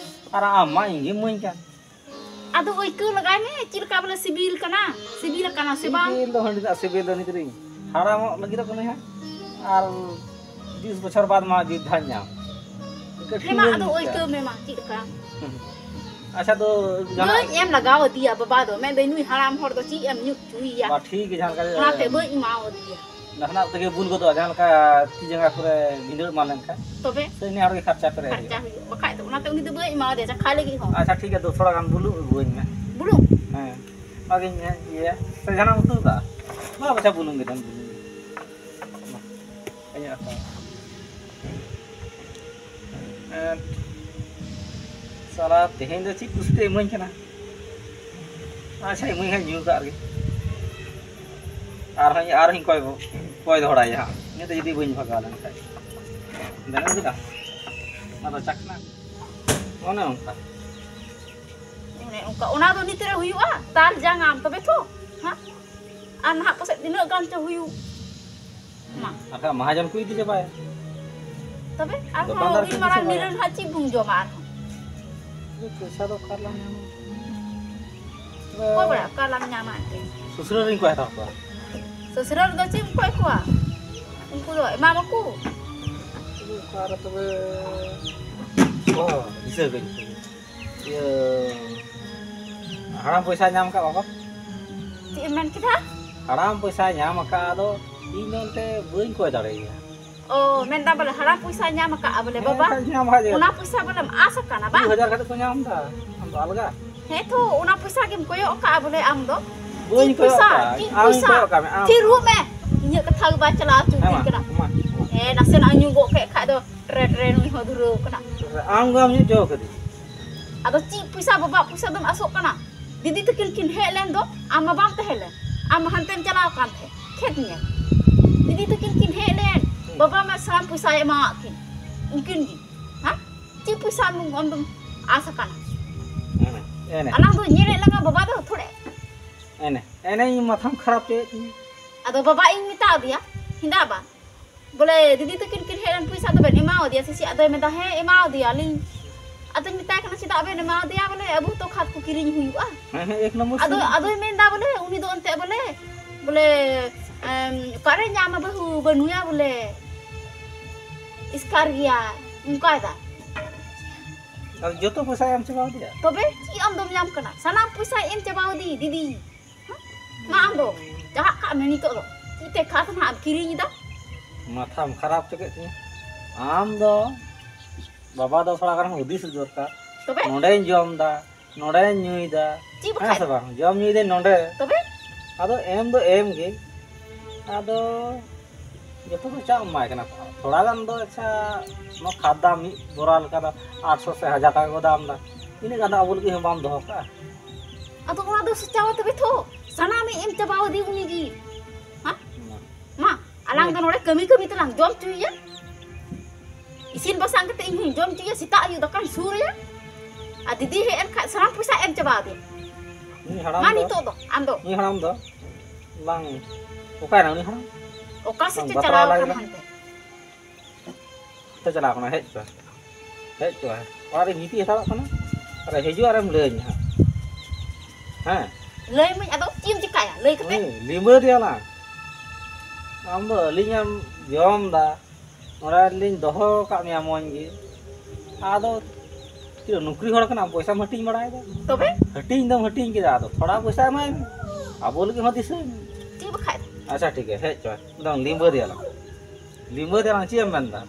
ᱟᱨ ᱟᱢ ᱢᱟ ᱤᱧ ᱜᱮᱢ ᱤᱢᱟᱹᱧ ᱠᱟᱱ᱾ ᱟᱫᱚ ᱟᱹᱭᱠᱟᱹᱣ ᱞᱟᱜᱟᱭ ᱢᱮ, ᱪᱮᱫ ᱞᱮᱠᱟ ᱵᱚᱞᱮ ᱥᱤᱵᱤᱞ ᱠᱟᱱᱟ, ᱥᱤᱵᱤᱞ ᱟᱠᱟᱱᱟ ᱥᱮ ᱵᱟᱝ? ᱥᱤᱵᱤᱞ ᱫᱚ ᱦᱟᱺᱰᱤ ᱨᱮᱱᱟᱜ ᱥᱤᱵᱤᱞ ᱫᱚ ᱱᱤᱛ ᱨᱤᱧ ᱦᱟᱲᱟᱢᱚᱜ ᱞᱟᱹᱜᱤᱫᱚᱜ ᱠᱟᱹᱱᱟᱹᱧ ᱦᱟᱸᱜ, ᱟᱨ ᱵᱤᱥ ᱵᱚᱪᱷᱚᱨ ᱵᱟᱫᱽ ᱢᱟ ᱡᱩᱫ ᱫᱷᱟᱣ ᱧᱟᱢ᱾ ᱤᱱᱠᱟᱹ ᱦᱮᱸ ᱢᱟ, ᱴᱷᱤᱠᱟᱹᱧ ᱟᱫᱚ ᱵᱩᱡᱽ ᱠᱟᱜᱼᱟ᱾ ᱟᱹᱭᱠᱟᱹᱣ ᱢᱮ ᱢᱟ, ᱪᱮᱫ ᱞᱮᱠᱟ? ᱦᱩᱸ᱾ ᱟᱪᱪᱷᱟ, ᱫᱚ ᱡᱟᱦᱟᱱᱟᱜ ᱵᱟᱹᱧ ᱮᱢ ᱞᱟᱜᱟᱣ ᱟᱫᱮᱭᱟ ᱵᱟᱵᱟ ᱫᱚ, ᱢᱮᱱᱫᱟᱹᱧ ᱱᱩᱭ ᱦᱟᱲᱟᱢ ᱦᱚᱲ ᱫᱚ ᱪᱮᱫ ᱮᱢ ᱧᱩ ᱦᱚᱪᱚᱭᱮᱭᱟ? ᱵᱟ, ᱴᱷᱤᱠ ᱜᱮ, ᱡᱟᱦᱟᱸ ᱞᱮᱠᱟ ᱜᱮ ᱚᱱᱟᱛᱮ ᱵᱟᱹᱧ ᱮᱢᱟᱣ ᱟᱫᱮᱭᱟ᱾ ᱱᱟᱥᱮᱱᱟᱜ ᱛᱮᱜᱮ ᱵᱩᱞ ᱜᱚᱫᱚᱜᱼᱟ, ᱡᱟᱦᱟᱸ ᱞᱮᱠᱟ ᱛᱤ ᱡᱟᱸᱜᱟ ᱠᱚᱨᱮ ᱵᱷᱤᱸᱫᱟᱹᱲ ᱮᱢᱟᱱ ᱞᱮᱱᱠᱷᱟᱱ᱾ ᱛᱚᱵᱮ? ᱥᱮ ᱤᱱᱟᱹ ᱦᱚᱲ ᱜᱮ ᱠᱷᱟᱨᱪᱟ ᱯᱮᱨᱮᱡ ᱠᱷᱟᱨᱪᱟ ᱦᱩᱭᱩᱜᱼᱟ᱾ ᱦᱩᱭᱩᱜ, ᱵᱟᱠᱷᱟᱡ ᱫᱚ ᱚᱱᱟᱛᱮ ᱩᱱᱤ ᱫᱚ ᱵᱟᱹᱧ ᱮᱢᱟᱣᱟᱫᱮᱭᱟ ᱪᱟᱠᱷᱟ ᱞᱟᱹᱜᱤᱫ ᱦᱚᱸ᱾ ᱟᱪᱪᱷᱟ, ᱴᱷᱤᱠ ᱜᱮᱭᱟ, ᱫᱩ ᱛᱷᱚᱲᱟ ᱜᱟᱱ ᱵᱩᱞᱩᱝ ᱟᱹᱜᱩᱣᱟᱹᱧ ᱢᱮ᱾ ᱵᱩᱞᱩᱝ? ᱦᱮᱸ, ᱚᱱᱟᱜᱤᱧ ᱤᱭᱟᱹᱭᱟ᱾ ᱥᱮ ᱡᱟᱦᱟᱱᱟᱜ ᱩᱛᱩ ᱠᱟᱜᱼᱟ? ᱵᱟᱝ, ᱟᱪᱪᱷᱟ, ᱵᱩᱞᱩᱝ ᱜᱮ ᱛᱟᱦᱮᱱ, ᱵᱩᱞᱩᱝ ᱜᱮ᱾ ᱢᱟ, ᱤᱧᱟᱹᱜ ᱦᱟᱛᱟᱣ᱾ ᱮᱸᱫ, ᱥᱟᱞᱟ, ᱛᱮᱦᱮᱧ ᱫᱚ ᱪᱮᱫ ᱠᱩᱥᱤᱛᱮ ᱤᱢᱟᱹᱧ ᱠᱟᱱᱟ? ᱟᱪᱪᱷᱟ, ᱤᱢᱟᱹᱧ ᱦᱟᱸᱜ, ᱧᱩ ᱠᱟᱜ ᱨᱮᱜᱮ᱾ ᱟᱨᱦᱚᱸᱧ, ᱟᱨᱦᱚᱸᱧ ᱠᱚᱭ, ᱠᱚᱭ ᱫᱚᱦᱲᱟᱭᱟ ᱦᱟᱸᱜ, ᱤᱱᱟᱹᱛᱮ ᱡᱩᱫᱤ ᱵᱟᱹᱧ ᱵᱷᱟᱜᱟᱣ ᱞᱮᱱᱠᱷᱟᱡ᱾ ᱵᱮᱱᱟᱣ ᱠᱮᱫᱟ? ᱚᱱᱟ ᱫᱚ ᱪᱟᱠᱷᱱᱟ᱾ ᱚᱱᱮ ᱚᱱᱠᱟ᱾ ᱚᱱᱮ ᱚᱱᱠᱟ, ᱚᱱᱟ ᱫᱚ ᱱᱤᱛ ᱨᱮ ᱦᱩᱭᱩᱜᱼᱟ? ᱫᱟᱞ ᱡᱟᱝᱟᱢ ᱛᱚᱵᱮ ᱛᱚ, ᱦᱟᱸ? ᱟᱨ ᱱᱟᱦᱟᱜ ᱯᱟᱥᱮᱡ ᱛᱤᱱᱟᱹᱜ ᱜᱟᱱ ᱪᱚ ᱦᱩᱭᱩᱜ᱾ ᱢᱟ᱾ ᱟᱨ ᱠᱷᱟᱡ ᱢᱟᱦᱟᱡᱚᱱ ᱠᱚ ᱤᱫᱤ ᱪᱟᱵᱟᱭᱟ᱾ ᱛᱚᱵᱮ ᱟᱨᱦᱚᱸ ᱫᱚᱠᱟᱱᱫᱟᱨ ᱠᱚ ᱩᱱ ᱤᱫᱤ ᱢᱟᱨᱟᱝ ᱪᱟᱵᱟᱭᱟ᱾ ᱱᱤᱨᱟᱹᱱ ᱦᱟᱸᱜ ᱪᱮᱫ ᱵᱚᱱ ᱡᱚᱢᱟ ᱟᱨᱦᱚᱸ? ᱯᱚᱭᱥᱟ ᱫᱚ ᱚᱠᱟ ᱨᱮᱞᱟᱝ ᱧᱟᱢᱟ? ᱚᱠᱚᱭ ᱵᱟᱲᱟᱭᱟ ᱚᱠᱟ ᱨᱮᱞᱟᱝ ᱧᱟᱢᱟ ᱮᱱᱛᱮ? ᱥᱩᱥᱨᱟᱹ ᱨᱮᱧ ᱠᱚᱭ ᱦᱟᱛᱟᱲ ᱠᱚᱣᱟ᱾ ᱥᱩᱥᱨᱟᱹ ᱨᱮᱫᱚ ᱪᱮᱫ ᱮᱢ ᱠᱚᱭ ᱠᱚᱣᱟ? ᱩᱱᱠᱩ ᱫᱚ ᱮᱢᱟᱢᱟᱠᱚ᱾ ᱚᱠᱟᱨᱮ ᱛᱚᱵᱮ? ᱚ, ᱫᱤᱥᱟᱹ ᱠᱟᱹᱧ᱾ ᱤᱭᱟᱹ, ᱦᱟᱲᱟᱢ ᱯᱚᱭᱥᱟ ᱧᱟᱢ ᱟᱠᱟᱫ ᱵᱟᱵᱟ? ᱪᱮᱫ ᱮᱢ ᱢᱮᱱ ᱠᱮᱫᱟ? ᱦᱟᱲᱟᱢ ᱯᱚᱭᱥᱟ ᱧᱟᱢ ᱟᱠᱟᱫ, ᱟᱫᱚ ᱤᱧ ᱫᱚ ᱮᱱᱛᱮ ᱵᱟᱹᱧ ᱠᱚᱭ ᱫᱟᱲᱮᱭᱟᱭᱟ᱾ ᱚ, ᱢᱮᱱᱫᱟ ᱵᱚᱞᱮ ᱦᱟᱲᱟᱢ ᱯᱚᱭᱥᱟ ᱧᱟᱢ ᱟᱠᱟᱫᱼᱟ ᱵᱚᱞᱮ, ᱦᱮᱸ, ᱵᱟᱵᱟ? ᱮᱱᱠᱷᱟᱱ ᱧᱟᱢ ᱦᱟᱡᱟᱨ᱾ ᱚᱱᱟ ᱯᱚᱭᱥᱟ ᱵᱚᱞᱮᱢ ᱟᱥ ᱟᱠᱟᱱᱟ, ᱵᱟᱝ? ᱫᱩ ᱦᱟᱡᱟᱨ ᱠᱟᱛᱮ ᱠᱚ ᱧᱟᱢ ᱮᱫᱟ, ᱟᱢ ᱫᱚ ᱟᱞᱜᱟ᱾ ᱦᱮᱸ ᱛᱚ, ᱚᱱᱟ ᱯᱚᱭᱥᱟ ᱜᱮᱢ ᱠᱚᱭᱚᱜ ᱟᱠᱟᱫᱼᱟ ᱵᱚᱞᱮ ᱟᱢ ᱫᱚ? ᱵᱟᱹᱧ ᱪᱮᱫ ᱠᱚᱭᱚᱜ ᱯᱚᱭᱥᱟ? ᱟᱠᱟᱫᱼᱟ, ᱪᱮᱫ ᱟᱢᱤᱧ ᱯᱚᱭᱥᱟ? ᱠᱚᱭᱚᱜ ᱟᱠᱟᱫ ᱢᱮ, ᱟᱢ᱾ ᱛᱷᱤᱨ ᱨᱩᱜ ᱢᱮ, ᱤᱧᱟᱹᱜ ᱠᱟᱛᱷᱟ ᱜᱮ ᱵᱟᱭ ᱪᱟᱞᱟᱣ ᱦᱚᱪᱚ ᱦᱮᱸ ᱛᱤᱧ ᱢᱟ, ᱠᱟᱱᱟ᱾ ᱢᱟ, ᱢᱟ᱾ ᱦᱮᱸ, ᱱᱟᱥᱮᱱᱟᱜ ᱧᱩ ᱜᱚᱫ ᱠᱮᱫ ᱠᱷᱟᱡ ᱫᱚ ᱴᱨᱮ ᱴᱨᱮ ᱱᱩᱭ ᱦᱚᱸ ᱫᱷᱩᱨᱟᱹᱣ ᱠᱟᱱᱟ᱾ ᱟᱢ ᱜᱮ ᱵᱟᱢ ᱧᱩ ᱦᱚᱪᱚ ᱠᱟᱫᱤᱧ᱾ ᱟᱫᱚ ᱪᱮᱫ ᱯᱚᱭᱥᱟ, ᱵᱟᱵᱟ ᱯᱚᱭᱥᱟ ᱫᱚᱢ ᱟᱥᱚᱜ ᱠᱟᱱᱟ? ᱫᱤᱫᱤ ᱛᱟᱹᱠᱤᱱ ᱠᱤᱱ ᱦᱮᱡ ᱞᱮᱱ ᱫᱚ, ᱟᱢ ᱢᱟ ᱵᱟᱢ ᱛᱟᱦᱮᱸ ᱞᱮᱱ, ᱟᱢ ᱢᱟ ᱦᱟᱱᱛᱮᱢ ᱪᱟᱞᱟᱣ ᱟᱠᱟᱱ ᱛᱟᱦᱮᱸᱫ ᱠᱷᱮᱛ ᱧᱮᱞ᱾ ᱫᱤᱫᱤ ᱛᱟᱹᱠᱤᱱ ᱠᱤᱱ ᱦᱮᱡ ᱞᱮᱱ, ᱵᱟᱵᱟ ᱢᱟ ᱥᱟᱱᱟᱢ ᱯᱚᱭᱥᱟᱭ ᱮᱢᱟᱣᱟᱫ ᱠᱤᱱ᱾ ᱩᱱᱠᱤᱱ ᱜᱮ, ᱦᱮᱸ? ᱪᱮᱫ ᱯᱚᱭᱥᱟ ᱟᱢ ᱫᱚᱢ, ᱟᱢ ᱫᱚᱢ ᱟᱥ ᱟᱠᱟᱱᱟ? ᱮᱱᱮ, ᱮᱱᱮ᱾ ᱟᱞᱟᱝ ᱫᱚ ᱧᱮᱞᱮᱫ ᱞᱟᱝᱟ ᱵᱟᱵᱟ ᱫᱚ ᱛᱷᱚᱲᱮ᱾ ᱮᱱᱮ, ᱮᱱᱮ ᱤᱧ ᱢᱟᱛᱷᱟᱢ ᱠᱷᱟᱨᱟᱯ ᱦᱚᱪᱚᱭᱮᱫ ᱛᱤᱧᱟᱹ᱾ ᱟᱫᱚ ᱵᱟᱵᱟ ᱤᱧ ᱢᱮᱛᱟᱣ ᱫᱮᱭᱟ, ᱦᱮᱸᱫᱟ ᱵᱟ, ᱵᱚᱞᱮ ᱫᱤᱫᱤ ᱛᱟᱹᱠᱤᱱ ᱠᱤᱱ ᱦᱮᱡ ᱞᱮᱱ ᱯᱚᱭᱥᱟ ᱫᱚᱵᱮᱱ ᱮᱢᱟᱣ ᱫᱮᱭᱟ ᱥᱮ ᱪᱮᱫ? ᱟᱫᱚᱭ ᱢᱮᱱᱫᱟ, "ᱦᱮᱸ, ᱮᱢᱟᱣ ᱫᱮᱭᱟᱞᱤᱧ᱾" ᱟᱫᱚᱧ ᱢᱮᱛᱟᱭ ᱠᱟᱱᱟ, "ᱪᱮᱫᱟᱜ ᱵᱮᱱ ᱮᱢᱟᱣ ᱫᱮᱭᱟ? ᱵᱚᱞᱮ ᱟᱵᱚ ᱛᱚ ᱠᱷᱟᱫ ᱠᱚ ᱠᱤᱨᱤᱧ ᱦᱩᱭᱩᱜᱼᱟ᱾" ᱦᱮᱸ, ᱦᱮᱸ, ᱮᱠ ᱱᱚᱢᱵᱚᱨ ᱟᱫᱚ, ᱥᱤᱢ᱾ ᱟᱫᱚᱭ ᱢᱮᱱᱫᱟ ᱵᱚᱞᱮ, ᱩᱱᱤ ᱫᱚ ᱚᱱᱛᱮ ᱵᱚᱞᱮ, ᱵᱚᱞᱮ, ᱮᱢ, ᱚᱠᱟᱨᱮ ᱧᱟᱢᱟ ᱵᱟᱹᱦᱩ, ᱵᱟᱹᱱᱩᱭᱟ ᱵᱚᱞᱮ, ᱮᱥᱠᱟᱨ ᱜᱮᱭᱟ, ᱚᱱᱠᱟᱭ ᱫᱟ᱾ ᱟᱫᱚ ᱡᱚᱛᱚ ᱯᱚᱭᱥᱟ ᱮᱢ ᱪᱟᱵᱟ ᱟᱫᱮᱭᱟ? ᱛᱚᱵᱮ ᱪᱮᱫ ᱟᱢ ᱫᱚᱢ ᱧᱟᱢ ᱠᱟᱱᱟ? ᱥᱟᱱᱟᱢ ᱯᱚᱭᱥᱟᱭ ᱮᱢ ᱪᱟᱵᱟ ᱟᱫᱮ, ᱫᱤᱫᱤ᱾ ᱦᱮᱸ? ᱢᱟ ᱟᱢ ᱫᱚ ᱪᱟᱞᱟᱜ ᱠᱟᱜ ᱢᱮ ᱱᱤᱛᱚᱜ ᱫᱚ᱾ ᱪᱮᱫ ᱛᱮ ᱠᱷᱟᱫ ᱱᱟᱦᱟᱜ ᱮᱢ ᱠᱤᱨᱤᱧ ᱮᱫᱟ? ᱢᱟᱛᱷᱟᱢ ᱠᱷᱟᱨᱟᱯ ᱦᱚᱪᱚ ᱠᱮᱫ ᱛᱤᱧᱟ᱾ ᱟᱢ ᱫᱚ ᱵᱟᱵᱟ ᱫᱚ ᱛᱷᱚᱲᱟ ᱜᱟᱱ ᱦᱩᱫᱤᱥ ᱫᱚᱨᱠᱟᱨ᱾ ᱛᱚᱵᱮ? ᱱᱚᱰᱮᱧ ᱡᱚᱢ ᱫᱟ, ᱱᱚᱰᱮᱧ ᱧᱩᱭ ᱫᱟ᱾ ᱪᱮᱫ ᱦᱮᱸ ᱵᱟᱠᱷᱟᱡ? ᱥᱮ ᱵᱟᱝ? ᱡᱚᱢ ᱧᱩᱭ ᱫᱟᱹᱧ ᱱᱚᱰᱮ᱾ ᱛᱚᱵᱮ? ᱟᱫᱚ ᱮᱢ ᱫᱚ ᱮᱢ ᱜᱮ᱾ ᱟᱫᱚ ᱡᱚᱛᱚ ᱫᱚ ᱪᱟᱜ ᱮᱢᱟᱭ ᱠᱟᱱᱟ? ᱛᱷᱚᱲᱟ ᱜᱟᱱ ᱫᱚ ᱟᱪᱪᱷᱟ, ᱱᱚᱣᱟ ᱠᱷᱟᱫ ᱫᱟᱢ ᱢᱤᱫ ᱵᱚᱨᱟ ᱞᱮᱠᱟ ᱫᱚ ᱟᱴᱥᱚ ᱥᱮ ᱦᱟᱡᱟᱨ ᱴᱟᱠᱟ ᱠᱚ ᱫᱟᱢ ᱫᱟ᱾ ᱤᱱᱟᱹᱜ ᱜᱟᱱ ᱫᱚ ᱟᱵᱚ ᱞᱟᱹᱜᱤᱫ ᱦᱚᱸ ᱵᱟᱢ ᱫᱚᱦᱚ ᱠᱟᱜᱼᱟ? ᱟᱫᱚ ᱚᱱᱟ ᱫᱚ ᱥᱟᱪᱟᱣᱟ ᱛᱚᱵᱮ ᱛᱷᱚ, ᱥᱟᱱᱟᱢᱮ ᱮᱢ ᱪᱟᱵᱟᱣᱟᱫᱮ ᱩᱱᱤ ᱜᱮ᱾ ᱦᱮᱸ? ᱢᱟ᱾ ᱢᱟ, ᱟᱞᱟᱝ ᱫᱚ ᱱᱚᱰᱮ ᱠᱟᱹᱢᱤ ᱠᱟᱹᱢᱤ ᱛᱮᱞᱟᱝ ᱡᱚᱢ ᱦᱚᱪᱚᱭᱮᱭᱟ᱾ ᱤᱥᱤᱱ ᱵᱟᱥᱟᱝ ᱠᱟᱛᱮ ᱤᱧ ᱦᱚᱸᱧ ᱡᱚᱢ ᱦᱚᱪᱚᱭᱮᱭᱟ, ᱥᱮᱛᱟᱜ ᱟᱹᱭᱩᱵ ᱫᱟᱠᱟᱧ ᱥᱩᱨ ᱟᱭᱟ᱾ ᱟᱨ ᱫᱤᱫᱤ ᱦᱮᱡ ᱮᱱ ᱠᱷᱟᱡ ᱥᱟᱱᱟᱢ ᱯᱚᱭᱥᱟ ᱮᱢ ᱪᱟᱵᱟ ᱟᱫᱮᱭᱟ᱾ ᱩᱱᱤ ᱦᱟᱲᱟᱢ ᱢᱟ ᱫᱚ, ᱱᱤᱛᱚᱜ ᱫᱚ ᱟᱢ ᱫᱚ᱾ ᱩᱱᱤ ᱦᱟᱲᱟᱢ ᱫᱚ ᱵᱟᱝ, ᱚᱠᱟᱭᱮᱱᱟ ᱩᱱᱤ ᱦᱟᱲᱟᱢ? ᱚᱠᱟ ᱥᱮᱫ ᱵᱟᱝ, ᱪᱚ ᱵᱟᱛᱨᱟᱣ ᱪᱟᱞᱟᱣ ᱞᱟᱭ ᱟᱠᱟᱱ ᱠᱟᱱᱟ᱾ ᱦᱟᱱᱛᱮ᱾ ᱦᱟᱱᱛᱮ ᱪᱟᱞᱟᱣ ᱠᱟᱱᱟ, ᱦᱮᱡ ᱪᱚ᱾ ᱦᱮᱡ ᱪᱚ᱾ ᱚᱲᱟᱜ ᱨᱮ ᱜᱤᱛᱤᱡ ᱦᱟᱛᱟᱲᱚᱜ ᱠᱟᱱᱟ᱾ ᱟᱨ ᱦᱤᱡᱩᱜ ᱟᱨᱮᱢ ᱞᱟᱹᱭᱟᱹᱧᱟ ᱦᱟᱸᱜ᱾ ᱦᱮᱸ᱾ ᱞᱟᱹᱭ ᱢᱟᱹᱧ, ᱟᱫᱚ ᱪᱮᱫ ᱮᱢ ᱪᱤᱠᱟᱹᱭᱟ? ᱞᱟᱹᱭ ᱠᱟᱛᱮ? ᱩᱱᱤ ᱞᱤᱢᱟᱹ ᱫᱮᱭᱟᱞᱟᱝ᱾ ᱟᱢ ᱫᱚ ᱟᱹᱞᱤᱧᱮᱢ ᱡᱚᱢ ᱫᱟ᱾ ᱱᱚᱰᱮ ᱞᱤᱧ ᱫᱚᱦᱚ ᱟᱠᱟᱫ ᱢᱮᱭᱟ ᱢᱚᱡᱽ ᱜᱮ᱾ ᱟᱫᱚ ᱪᱮᱫ ᱱᱩᱠᱨᱤ ᱦᱚᱲ ᱠᱟᱱᱟᱢ, ᱯᱚᱭᱥᱟᱢ ᱦᱟᱹᱴᱤᱧ ᱵᱟᱲᱟᱭᱮᱫᱟ? ᱛᱚᱵᱮ? ᱦᱟᱹᱴᱤᱧ ᱫᱚᱢ ᱦᱟᱹᱴᱤᱧ ᱠᱮᱫᱟ, ᱟᱫᱚ ᱛᱷᱚᱲᱟ ᱯᱚᱭᱥᱟ ᱮᱢᱟᱭ ᱢᱮ, ᱟᱵᱚ ᱞᱟᱹᱜᱤᱫ ᱦᱚᱸ ᱫᱤᱥᱟᱹᱭ ᱢᱮ᱾ ᱪᱮᱫ ᱵᱟᱠᱷᱟᱡ? ᱟᱪᱪᱷᱟ, ᱴᱷᱤᱠ ᱜᱮᱭᱟ, ᱦᱮᱡ ᱪᱚ, ᱮᱠᱫᱚᱢ ᱞᱤᱢᱵᱟᱹ ᱫᱮᱭᱟᱞᱟᱝ᱾ ᱞᱤᱢᱵᱟᱹ ᱫᱮᱭᱟᱞᱟᱝ, ᱪᱮᱫ ᱮᱢ ᱢᱮᱱᱫᱟ?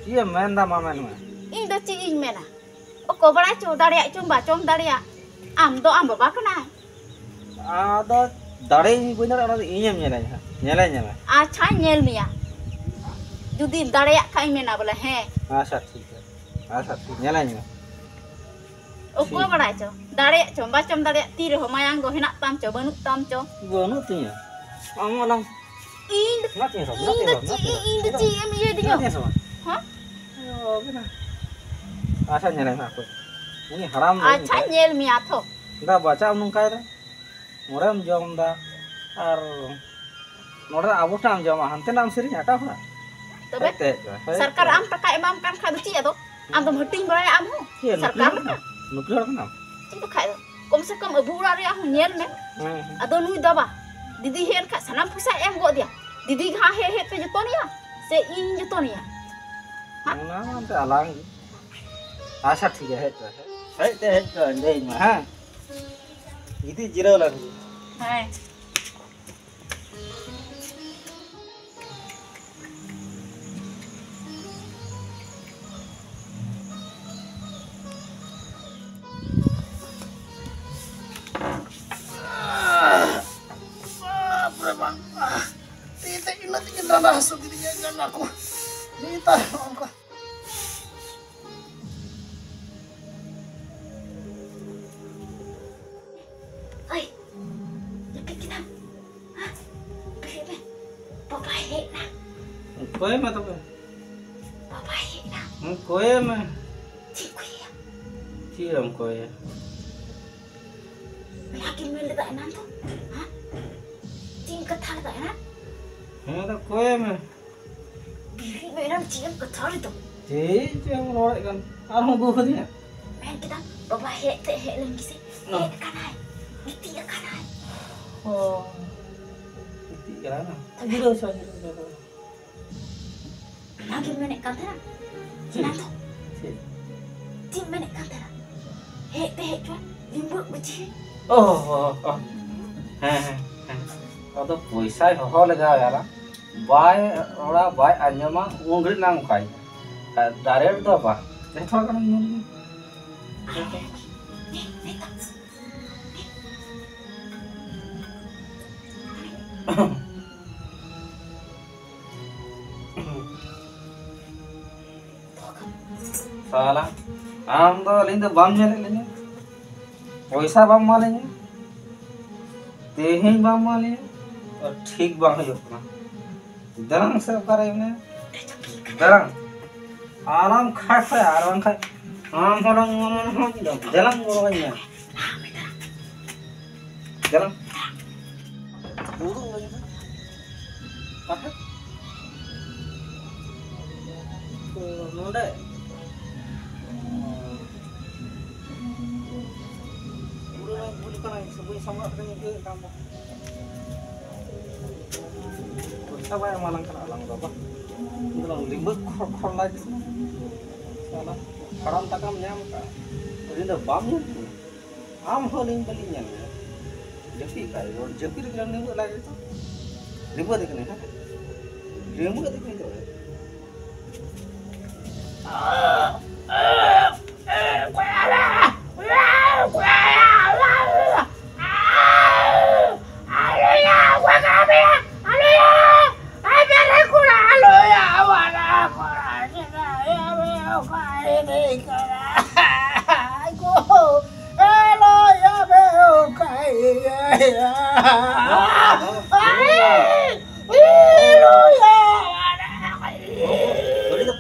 ᱪᱮᱫ ᱮᱢ ᱢᱮᱱᱫᱟ, ᱢᱟ ᱢᱮᱱ ᱢᱮ᱾ ᱤᱧ ᱫᱚ ᱪᱮᱫ ᱤᱧ ᱢᱮᱱᱟ? ᱚᱠᱚᱭ ᱵᱟᱲᱟᱭ ᱪᱚ, ᱫᱟᱲᱮᱭᱟᱜ ᱪᱚᱢ ᱵᱟᱪᱚᱢ ᱫᱟᱲᱮᱭᱟᱜ, ᱟᱢ ᱫᱚ ᱟᱢ ᱵᱟᱵᱟ ᱠᱟᱱᱟᱭ᱾ ᱟᱫᱚ ᱫᱟᱲᱮ ᱤᱧ ᱵᱟᱹᱧ ᱫᱟᱲᱮᱭᱟᱜᱼᱟ, ᱚᱱᱟ ᱫᱚ ᱤᱧᱮᱢ ᱧᱮᱞᱟᱹᱧ ᱦᱟᱸᱜ, ᱧᱮᱞᱮᱧ ᱢᱮ᱾ ᱟᱪᱪᱷᱟᱧ ᱧᱮᱞ ᱢᱮᱭᱟ, ᱡᱩᱫᱤᱢ ᱫᱟᱲᱮᱭᱟᱜ ᱠᱷᱟᱡ ᱤᱧ ᱢᱮᱱᱟ ᱵᱚᱞᱮ ᱦᱮᱸ᱾ ᱟᱪᱪᱷᱟ, ᱴᱷᱤᱠ ᱜᱮᱭᱟ, ᱟᱪᱪᱷᱟ, ᱴᱷᱤᱠ, ᱧᱮᱞᱮᱧ ᱢᱮ᱾ ᱚᱠᱚᱭ ᱴᱷᱤᱠ᱾ ᱵᱟᱲᱟᱭ ᱪᱚ, ᱫᱟᱲᱮᱭᱟᱜ ᱪᱚᱢ ᱵᱟᱪᱚᱢ ᱫᱟᱲᱮᱭᱟᱜ, ᱛᱤ ᱨᱮᱦᱚᱸ ᱢᱟᱭᱟᱝ ᱫᱚ ᱦᱮᱱᱟᱜ ᱛᱟᱢ ᱪᱚ ᱵᱟᱹᱱᱩᱜ ᱛᱟᱢ ᱪᱚ᱾ ᱵᱟᱹᱱᱩᱜ ᱛᱤᱧᱟᱹ᱾ ᱟᱢ ᱟᱞᱟᱝ ᱤᱧ ᱫᱚ ᱢᱮᱱᱟᱜ ᱛᱤᱧᱟ ᱥᱮ ᱵᱟᱝ? ᱤᱧ ᱫᱚ ᱢᱮᱱᱟᱜ ᱛᱤᱧᱟ ᱥᱮ ᱪᱮᱫ ᱵᱟᱝ? ᱤᱧ ᱫᱚ ᱪᱮᱫ ᱮᱢ ᱤᱭᱟᱹᱭ ᱫᱤᱧᱟ? ᱢᱮᱱᱟᱜ ᱛᱤᱧᱟ ᱥᱮ ᱵᱟᱝ? ᱦᱮᱸ? ᱚ, ᱢᱮᱱᱟᱜ᱾ ᱟᱪᱪᱷᱟ, ᱧᱮᱞᱮ ᱢᱮ ᱦᱟᱯᱮ᱾ ᱩᱱᱤ ᱦᱟᱲᱟᱢ ᱫᱚ ᱟᱪᱪᱷᱟ, ᱤᱧ ᱧᱮᱞ ᱢᱮᱭᱟ ᱛᱷᱚ᱾ ᱫᱟ ᱵᱟᱪᱟᱣ ᱱᱚᱝᱠᱟᱭ ᱫᱟ᱾ ᱱᱚᱰᱮᱢ ᱡᱚᱢ ᱫᱟ ᱟᱨ ᱱᱚᱰᱮ ᱟᱵᱚ ᱴᱷᱮᱱ ᱮᱢ ᱡᱚᱢᱟ, ᱦᱟᱱᱛᱮ ᱱᱟᱜ ᱮᱢ ᱥᱮᱨᱮᱧᱟ ᱮᱴᱟᱜ ᱦᱚᱲᱟᱜ? ᱛᱚᱵᱮ? ᱦᱮᱡ ᱛᱮ, ᱦᱮᱡ ᱛᱮ, ᱦᱮᱡ ᱥᱚᱨᱠᱟᱨ ᱛᱮ᱾ ᱟᱢ ᱴᱟᱠᱟᱭ ᱮᱢᱟᱢ ᱠᱟᱱ ᱠᱷᱟᱡ ᱫᱚ ᱪᱮᱫ ᱟᱫᱚ? ᱟᱢ ᱫᱚᱢ ᱦᱟᱹᱴᱤᱧ ᱵᱟᱲᱟᱭᱟ ᱟᱢ ᱦᱚᱸ? ᱪᱮᱫ ᱱᱩᱠᱨᱤ ᱥᱚᱨᱠᱟᱨ ᱦᱚᱲ ᱞᱮᱠᱟ? ᱠᱟᱱᱟᱢ? ᱱᱩᱠᱨᱤ ᱦᱚᱲ ᱠᱟᱱᱟᱢ? ᱪᱮᱫ ᱵᱟᱠᱷᱟᱡ ᱫᱚ? ᱠᱚᱢ ᱥᱮ ᱠᱚᱢ ᱟᱵᱚ ᱚᱲᱟᱜ ᱨᱮᱭᱟᱜ ᱦᱚᱸ ᱧᱮᱞ ᱢᱮ᱾ ᱦᱮᱸ, ᱦᱮᱸ᱾ ᱟᱫᱚ ᱱᱩᱭ ᱫᱚ ᱵᱟ, ᱫᱤᱫᱤ ᱦᱮᱡ ᱮᱱ ᱠᱷᱟᱡ ᱥᱟᱱᱟᱢ ᱯᱚᱭᱥᱟᱭ ᱮᱢ ᱜᱚᱫ ᱮᱭᱟ᱾ ᱫᱤᱫᱤ ᱜᱮ ᱦᱟᱸᱜ ᱦᱮᱡ ᱦᱮᱡ ᱛᱮ ᱡᱚᱛᱚᱱᱮᱭᱟ ᱥᱮ ᱤᱧ ᱡᱚᱛᱚᱱᱮᱭᱟ? ᱚᱱᱟ ᱢᱟ ᱮᱱᱛᱮ ᱟᱞᱟᱝ ᱜᱮ᱾ ᱟᱪᱪᱷᱟ, ᱴᱷᱤᱠ ᱜᱮᱭᱟ, ᱦᱮᱡ ᱠᱚᱜ, ᱦᱮᱡ ᱛᱮ ᱦᱮᱡ ᱠᱚᱜ ᱤᱧ ᱞᱟᱹᱭ ᱟᱹᱧ ᱢᱮ, ᱦᱮᱸ? ᱜᱤᱛᱤᱡ ᱡᱤᱨᱟᱹᱣ ᱞᱮᱱ ᱜᱮ᱾ ᱦᱮᱸ᱾ ᱵᱟᱯ ᱨᱮ ᱵᱟᱯ᱾ ᱛᱤ ᱛᱮ ᱤᱱᱟᱹᱜ ᱛᱮᱜᱮ ᱰᱟᱸᱰᱟ ᱦᱟᱹᱥᱩ ᱠᱤᱫᱤᱧᱟ, ᱡᱟᱸᱜᱟ ᱠᱚ᱾ ᱱᱮᱛᱟᱨ ᱱᱚᱜᱼᱚ ᱱᱚᱝᱠᱟ᱾ ᱳᱭ, ᱡᱟᱹᱯᱤᱫ ᱠᱮᱫᱟᱢ? ᱦᱮᱸ? ᱵᱮᱨᱮᱫ ᱢᱮ᱾ ᱵᱟᱵᱟᱭ ᱦᱮᱡ ᱮᱱᱟ᱾ ᱚᱠᱚᱭ ᱢᱮ ᱛᱚᱵᱮ? ᱵᱟᱵᱟᱭ ᱦᱮᱡ ᱮᱱᱟ᱾ ᱚᱠᱚᱭ ᱢᱮ? ᱪᱮᱫ ᱠᱚ ᱤᱭᱟᱹᱭᱟ? ᱪᱮᱫ ᱮᱢ ᱠᱚᱭᱟ? ᱚᱱᱟ ᱠᱤᱱ ᱢᱮᱱ ᱞᱮᱫᱟ ᱮᱱᱟᱱ ᱫᱚ? ᱦᱮᱸ? ᱪᱮᱫ ᱮᱢ ᱠᱟᱛᱷᱟ ᱞᱮᱫᱟ ᱮᱱᱟᱱ? ᱦᱮᱸ, ᱟᱫᱚ ᱠᱚᱭ ᱢᱮ᱾ ᱵᱤᱨᱤᱫ ᱢᱮ, ᱮᱱᱟᱱ ᱪᱮᱫ ᱮᱢ ᱠᱟᱛᱷᱟ ᱞᱮᱫᱟ? ᱪᱮᱫ ᱪᱚ ᱮᱢ ᱨᱚᱲᱮᱫ ᱠᱟᱱ? ᱟᱨᱦᱚᱸ ᱟᱹᱜᱩ ᱠᱟᱫᱤᱧᱟ? ᱢᱮᱱ ᱠᱮᱫᱟᱢ, ᱵᱟᱵᱟ ᱦᱮᱡ ᱛᱮ ᱦᱮᱡ ᱞᱮᱱ ᱜᱮᱥᱮ᱾ ᱦᱮᱸ᱾ ᱦᱮᱡ ᱟᱠᱟᱱᱟᱭ, ᱜᱤᱛᱤᱡ ᱟᱠᱟᱱᱟᱭ᱾ ᱚ, ᱜᱤᱛᱤᱡ ᱠᱟᱱᱟᱭ ᱵᱟᱝ? ᱛᱚᱵᱮ ᱡᱤᱨᱟᱹᱣ ᱦᱚᱪᱚ, ᱡᱤᱨᱟᱹᱣ ᱦᱚᱪᱚ᱾ ᱚᱱᱟᱜᱮᱢ ᱢᱮᱱᱮᱫ ᱠᱟᱱ ᱛᱟᱦᱮᱱᱟ? ᱪᱮᱫ? ᱮᱱᱟᱝ ᱫᱚ? ᱪᱮᱫ? ᱪᱮᱫ ᱮᱢ ᱢᱮᱱᱮᱫ ᱠᱟᱱ ᱛᱟᱦᱮᱱᱟ? ᱦᱮᱡ ᱯᱮ, ᱦᱮᱡ ᱯᱮ, ᱞᱤᱢᱵᱩ ᱵᱩᱡᱷᱤ᱾ ᱚ, ᱚ, ᱚ᱾ ᱦᱮᱸ, ᱦᱮᱸ, ᱦᱮᱸ᱾ ᱟᱫᱚ ᱯᱚᱭᱥᱟᱭ ᱦᱚᱦᱚ ᱞᱮᱜᱟᱣ ᱭᱟᱞᱟ, ᱵᱟᱭ ᱨᱚᱲᱟ, ᱵᱟᱭ ᱟᱸᱡᱚᱢᱟ, ᱩᱱ ᱜᱷᱟᱹᱲᱤᱡ ᱱᱟᱝ ᱚᱱᱠᱟᱭ᱾ ᱟᱨ direct ᱫᱚ ᱵᱟᱝ᱾ ᱛᱷᱚᱲᱟ ᱜᱟᱱ ᱧᱮᱞ ᱢᱮ᱾ ᱥᱟᱞᱟ, ᱟᱢ ᱫᱚ ᱟᱹᱞᱤᱧ ᱫᱚ ᱵᱟᱢ ᱧᱮᱞᱮᱫ ᱞᱤᱧᱟ, ᱯᱚᱭᱥᱟ ᱵᱟᱢ ᱮᱢᱟ ᱞᱤᱧᱟ, ᱛᱮᱦᱮᱧ ᱵᱟᱢ ᱮᱢᱟ ᱞᱤᱧᱟ, ᱴᱷᱤᱠ ᱵᱟᱝ ᱦᱩᱭᱩᱜ ᱠᱟᱱᱟ᱾ ᱫᱮᱞᱟᱝ ᱥᱮ ᱚᱠᱟᱨᱮ ᱢᱮᱱᱟᱭᱟ? ᱫᱮᱞᱟᱝ᱾ ᱟᱞᱚᱢ ᱠᱷᱟᱭ ᱠᱷᱟᱭ, ᱟᱨ ᱵᱟᱝᱠᱷᱟᱱ ᱟᱢ ᱦᱚᱸ ᱞᱚᱝ ᱢᱚᱱ ᱦᱚᱸ ᱫᱮᱞᱟᱝ ᱜᱚᱲᱚ ᱟᱹᱧ ᱢᱮ᱾ ᱫᱮᱞᱟᱝ᱾ ᱫᱩᱲᱩᱵ ᱟᱹᱧ ᱢᱮ᱾ ᱚᱠᱟᱛᱮ? ᱛᱚ, ᱱᱚᱰᱮ᱾ ᱵᱩᱨᱩ ᱨᱮ ᱵᱩᱨᱩ ᱠᱟᱱᱟ, ᱥᱮ ᱵᱟᱹᱧ ᱥᱟᱢᱵᱟᱜ ᱠᱟᱱᱟ, ᱤᱧ ᱟᱹᱭᱠᱟᱹᱣᱮᱫ ᱠᱟᱱ ᱫᱚ᱾ ᱯᱚᱭᱥᱟ ᱵᱟᱭ ᱮᱢᱟᱞᱟᱝ ᱠᱟᱱᱟ ᱟᱞᱟᱝ ᱫᱚ, ᱵᱟᱝ? ᱤᱧ ᱫᱚᱞᱟᱝ ᱞᱤᱢᱵᱟᱹ ᱠᱷᱚᱲ ᱠᱷᱚᱲ ᱞᱟᱭ ᱠᱟᱱᱟ᱾ ᱥᱟᱞᱟ, ᱦᱟᱲᱟᱢ ᱴᱟᱠᱟᱢ ᱧᱟᱢ ᱠᱟᱜᱼᱟ, ᱟᱹᱞᱤᱧ ᱫᱚ ᱵᱟᱢ ᱧᱟᱢ ᱠᱟᱜᱼᱟ᱾ ᱟᱢ ᱦᱚᱸ ᱟᱹᱞᱤᱧ ᱵᱟᱹᱞᱤᱧ ᱧᱟᱢ ᱠᱟᱜᱼᱟ᱾ ᱡᱟᱹᱯᱤᱫ ᱠᱟᱜ ᱨᱮ, ᱡᱟᱹᱯᱤᱫ ᱨᱮᱜᱮ ᱞᱤᱢᱵᱟᱹ ᱞᱟᱭ ᱠᱟᱱᱟ᱾ ᱞᱤᱢᱵᱟᱹ ᱫᱮ ᱠᱟᱱᱟ, ᱦᱮᱸ? ᱞᱤᱢᱵᱟᱹ ᱫᱮ ᱠᱟᱱᱟ᱾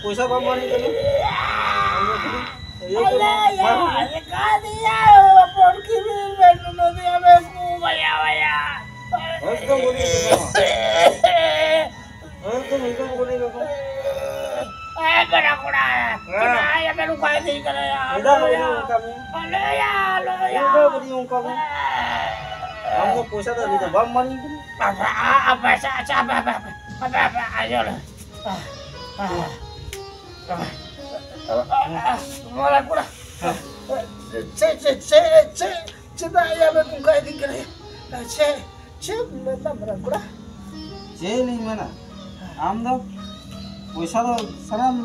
ᱯᱚᱭᱥᱟ ᱵᱟᱢ ᱮᱢᱟᱞᱤᱧ ᱠᱟᱱᱟ᱾ ᱤᱭᱟᱹ ᱠᱚ ᱵᱟᱝ ᱦᱩᱭᱩᱜ ᱠᱟᱱᱟ᱾ ᱮᱠᱫᱚᱢ ᱵᱟᱹᱞᱤᱧ ᱮᱢᱟᱢᱟ᱾ ᱮᱠᱫᱚᱢ, ᱮᱠᱫᱚᱢ ᱵᱟᱹᱞᱤᱧ ᱮᱢᱟᱢᱟ᱾ ᱮ, ᱵᱮᱲᱟ ᱠᱚᱲᱟ, ᱦᱮᱸ᱾ ᱪᱮᱫᱟᱜ ᱟᱭᱟ ᱵᱮᱱ ᱚᱱᱠᱟ ᱤᱫᱤ ᱠᱟᱱᱟ ᱭᱟ? ᱪᱮᱫᱟᱜ ᱵᱟᱹᱞᱤᱧ ᱚᱱᱠᱟ ᱢᱮᱭᱟ? ᱟᱞᱚᱭᱟ, ᱟᱞᱚᱭᱟ᱾ ᱪᱮᱫᱟᱜ ᱵᱟᱹᱞᱤᱧ ᱚᱱᱠᱟ ᱢᱮᱭᱟ? ᱟᱢ ᱫᱚ ᱯᱚᱭᱥᱟ ᱫᱚ ᱟᱹᱞᱤᱧ ᱫᱚ ᱵᱟᱢ ᱮᱢᱟᱞᱤᱧ ᱠᱟᱱᱟ᱾ ᱟᱪᱪᱷᱟ, ᱟ, ᱟ, ᱯᱚᱭᱥᱟ, ᱟᱪᱪᱷᱟ, ᱵᱟ, ᱵᱟ, ᱵᱟ, ᱵᱟ, ᱵᱟ, ᱟᱭᱳ ᱞᱮ᱾ ᱟ, ᱟ, ᱟ, ᱟ, ᱢᱟᱨᱟᱝ ᱠᱚᱲᱟ᱾ ᱪᱮᱫ, ᱪᱮᱫ, ᱪᱮᱫ, ᱪᱮᱫ, ᱪᱮᱫᱟᱜ ᱭᱟ ᱵᱮᱱ ᱚᱱᱠᱟ ᱤᱫᱤ ᱠᱟᱱᱟ? ᱪᱮᱫ, ᱪᱮᱫ ᱮᱢ ᱢᱮᱱᱫᱟ ᱢᱟᱨᱟᱝ ᱠᱚᱲᱟ? ᱪᱮᱫ ᱞᱤᱧ ᱢᱮᱱᱟ, ᱟᱢ ᱫᱚ ᱯᱚᱭᱥᱟ ᱫᱚ ᱥᱟᱱᱟᱢ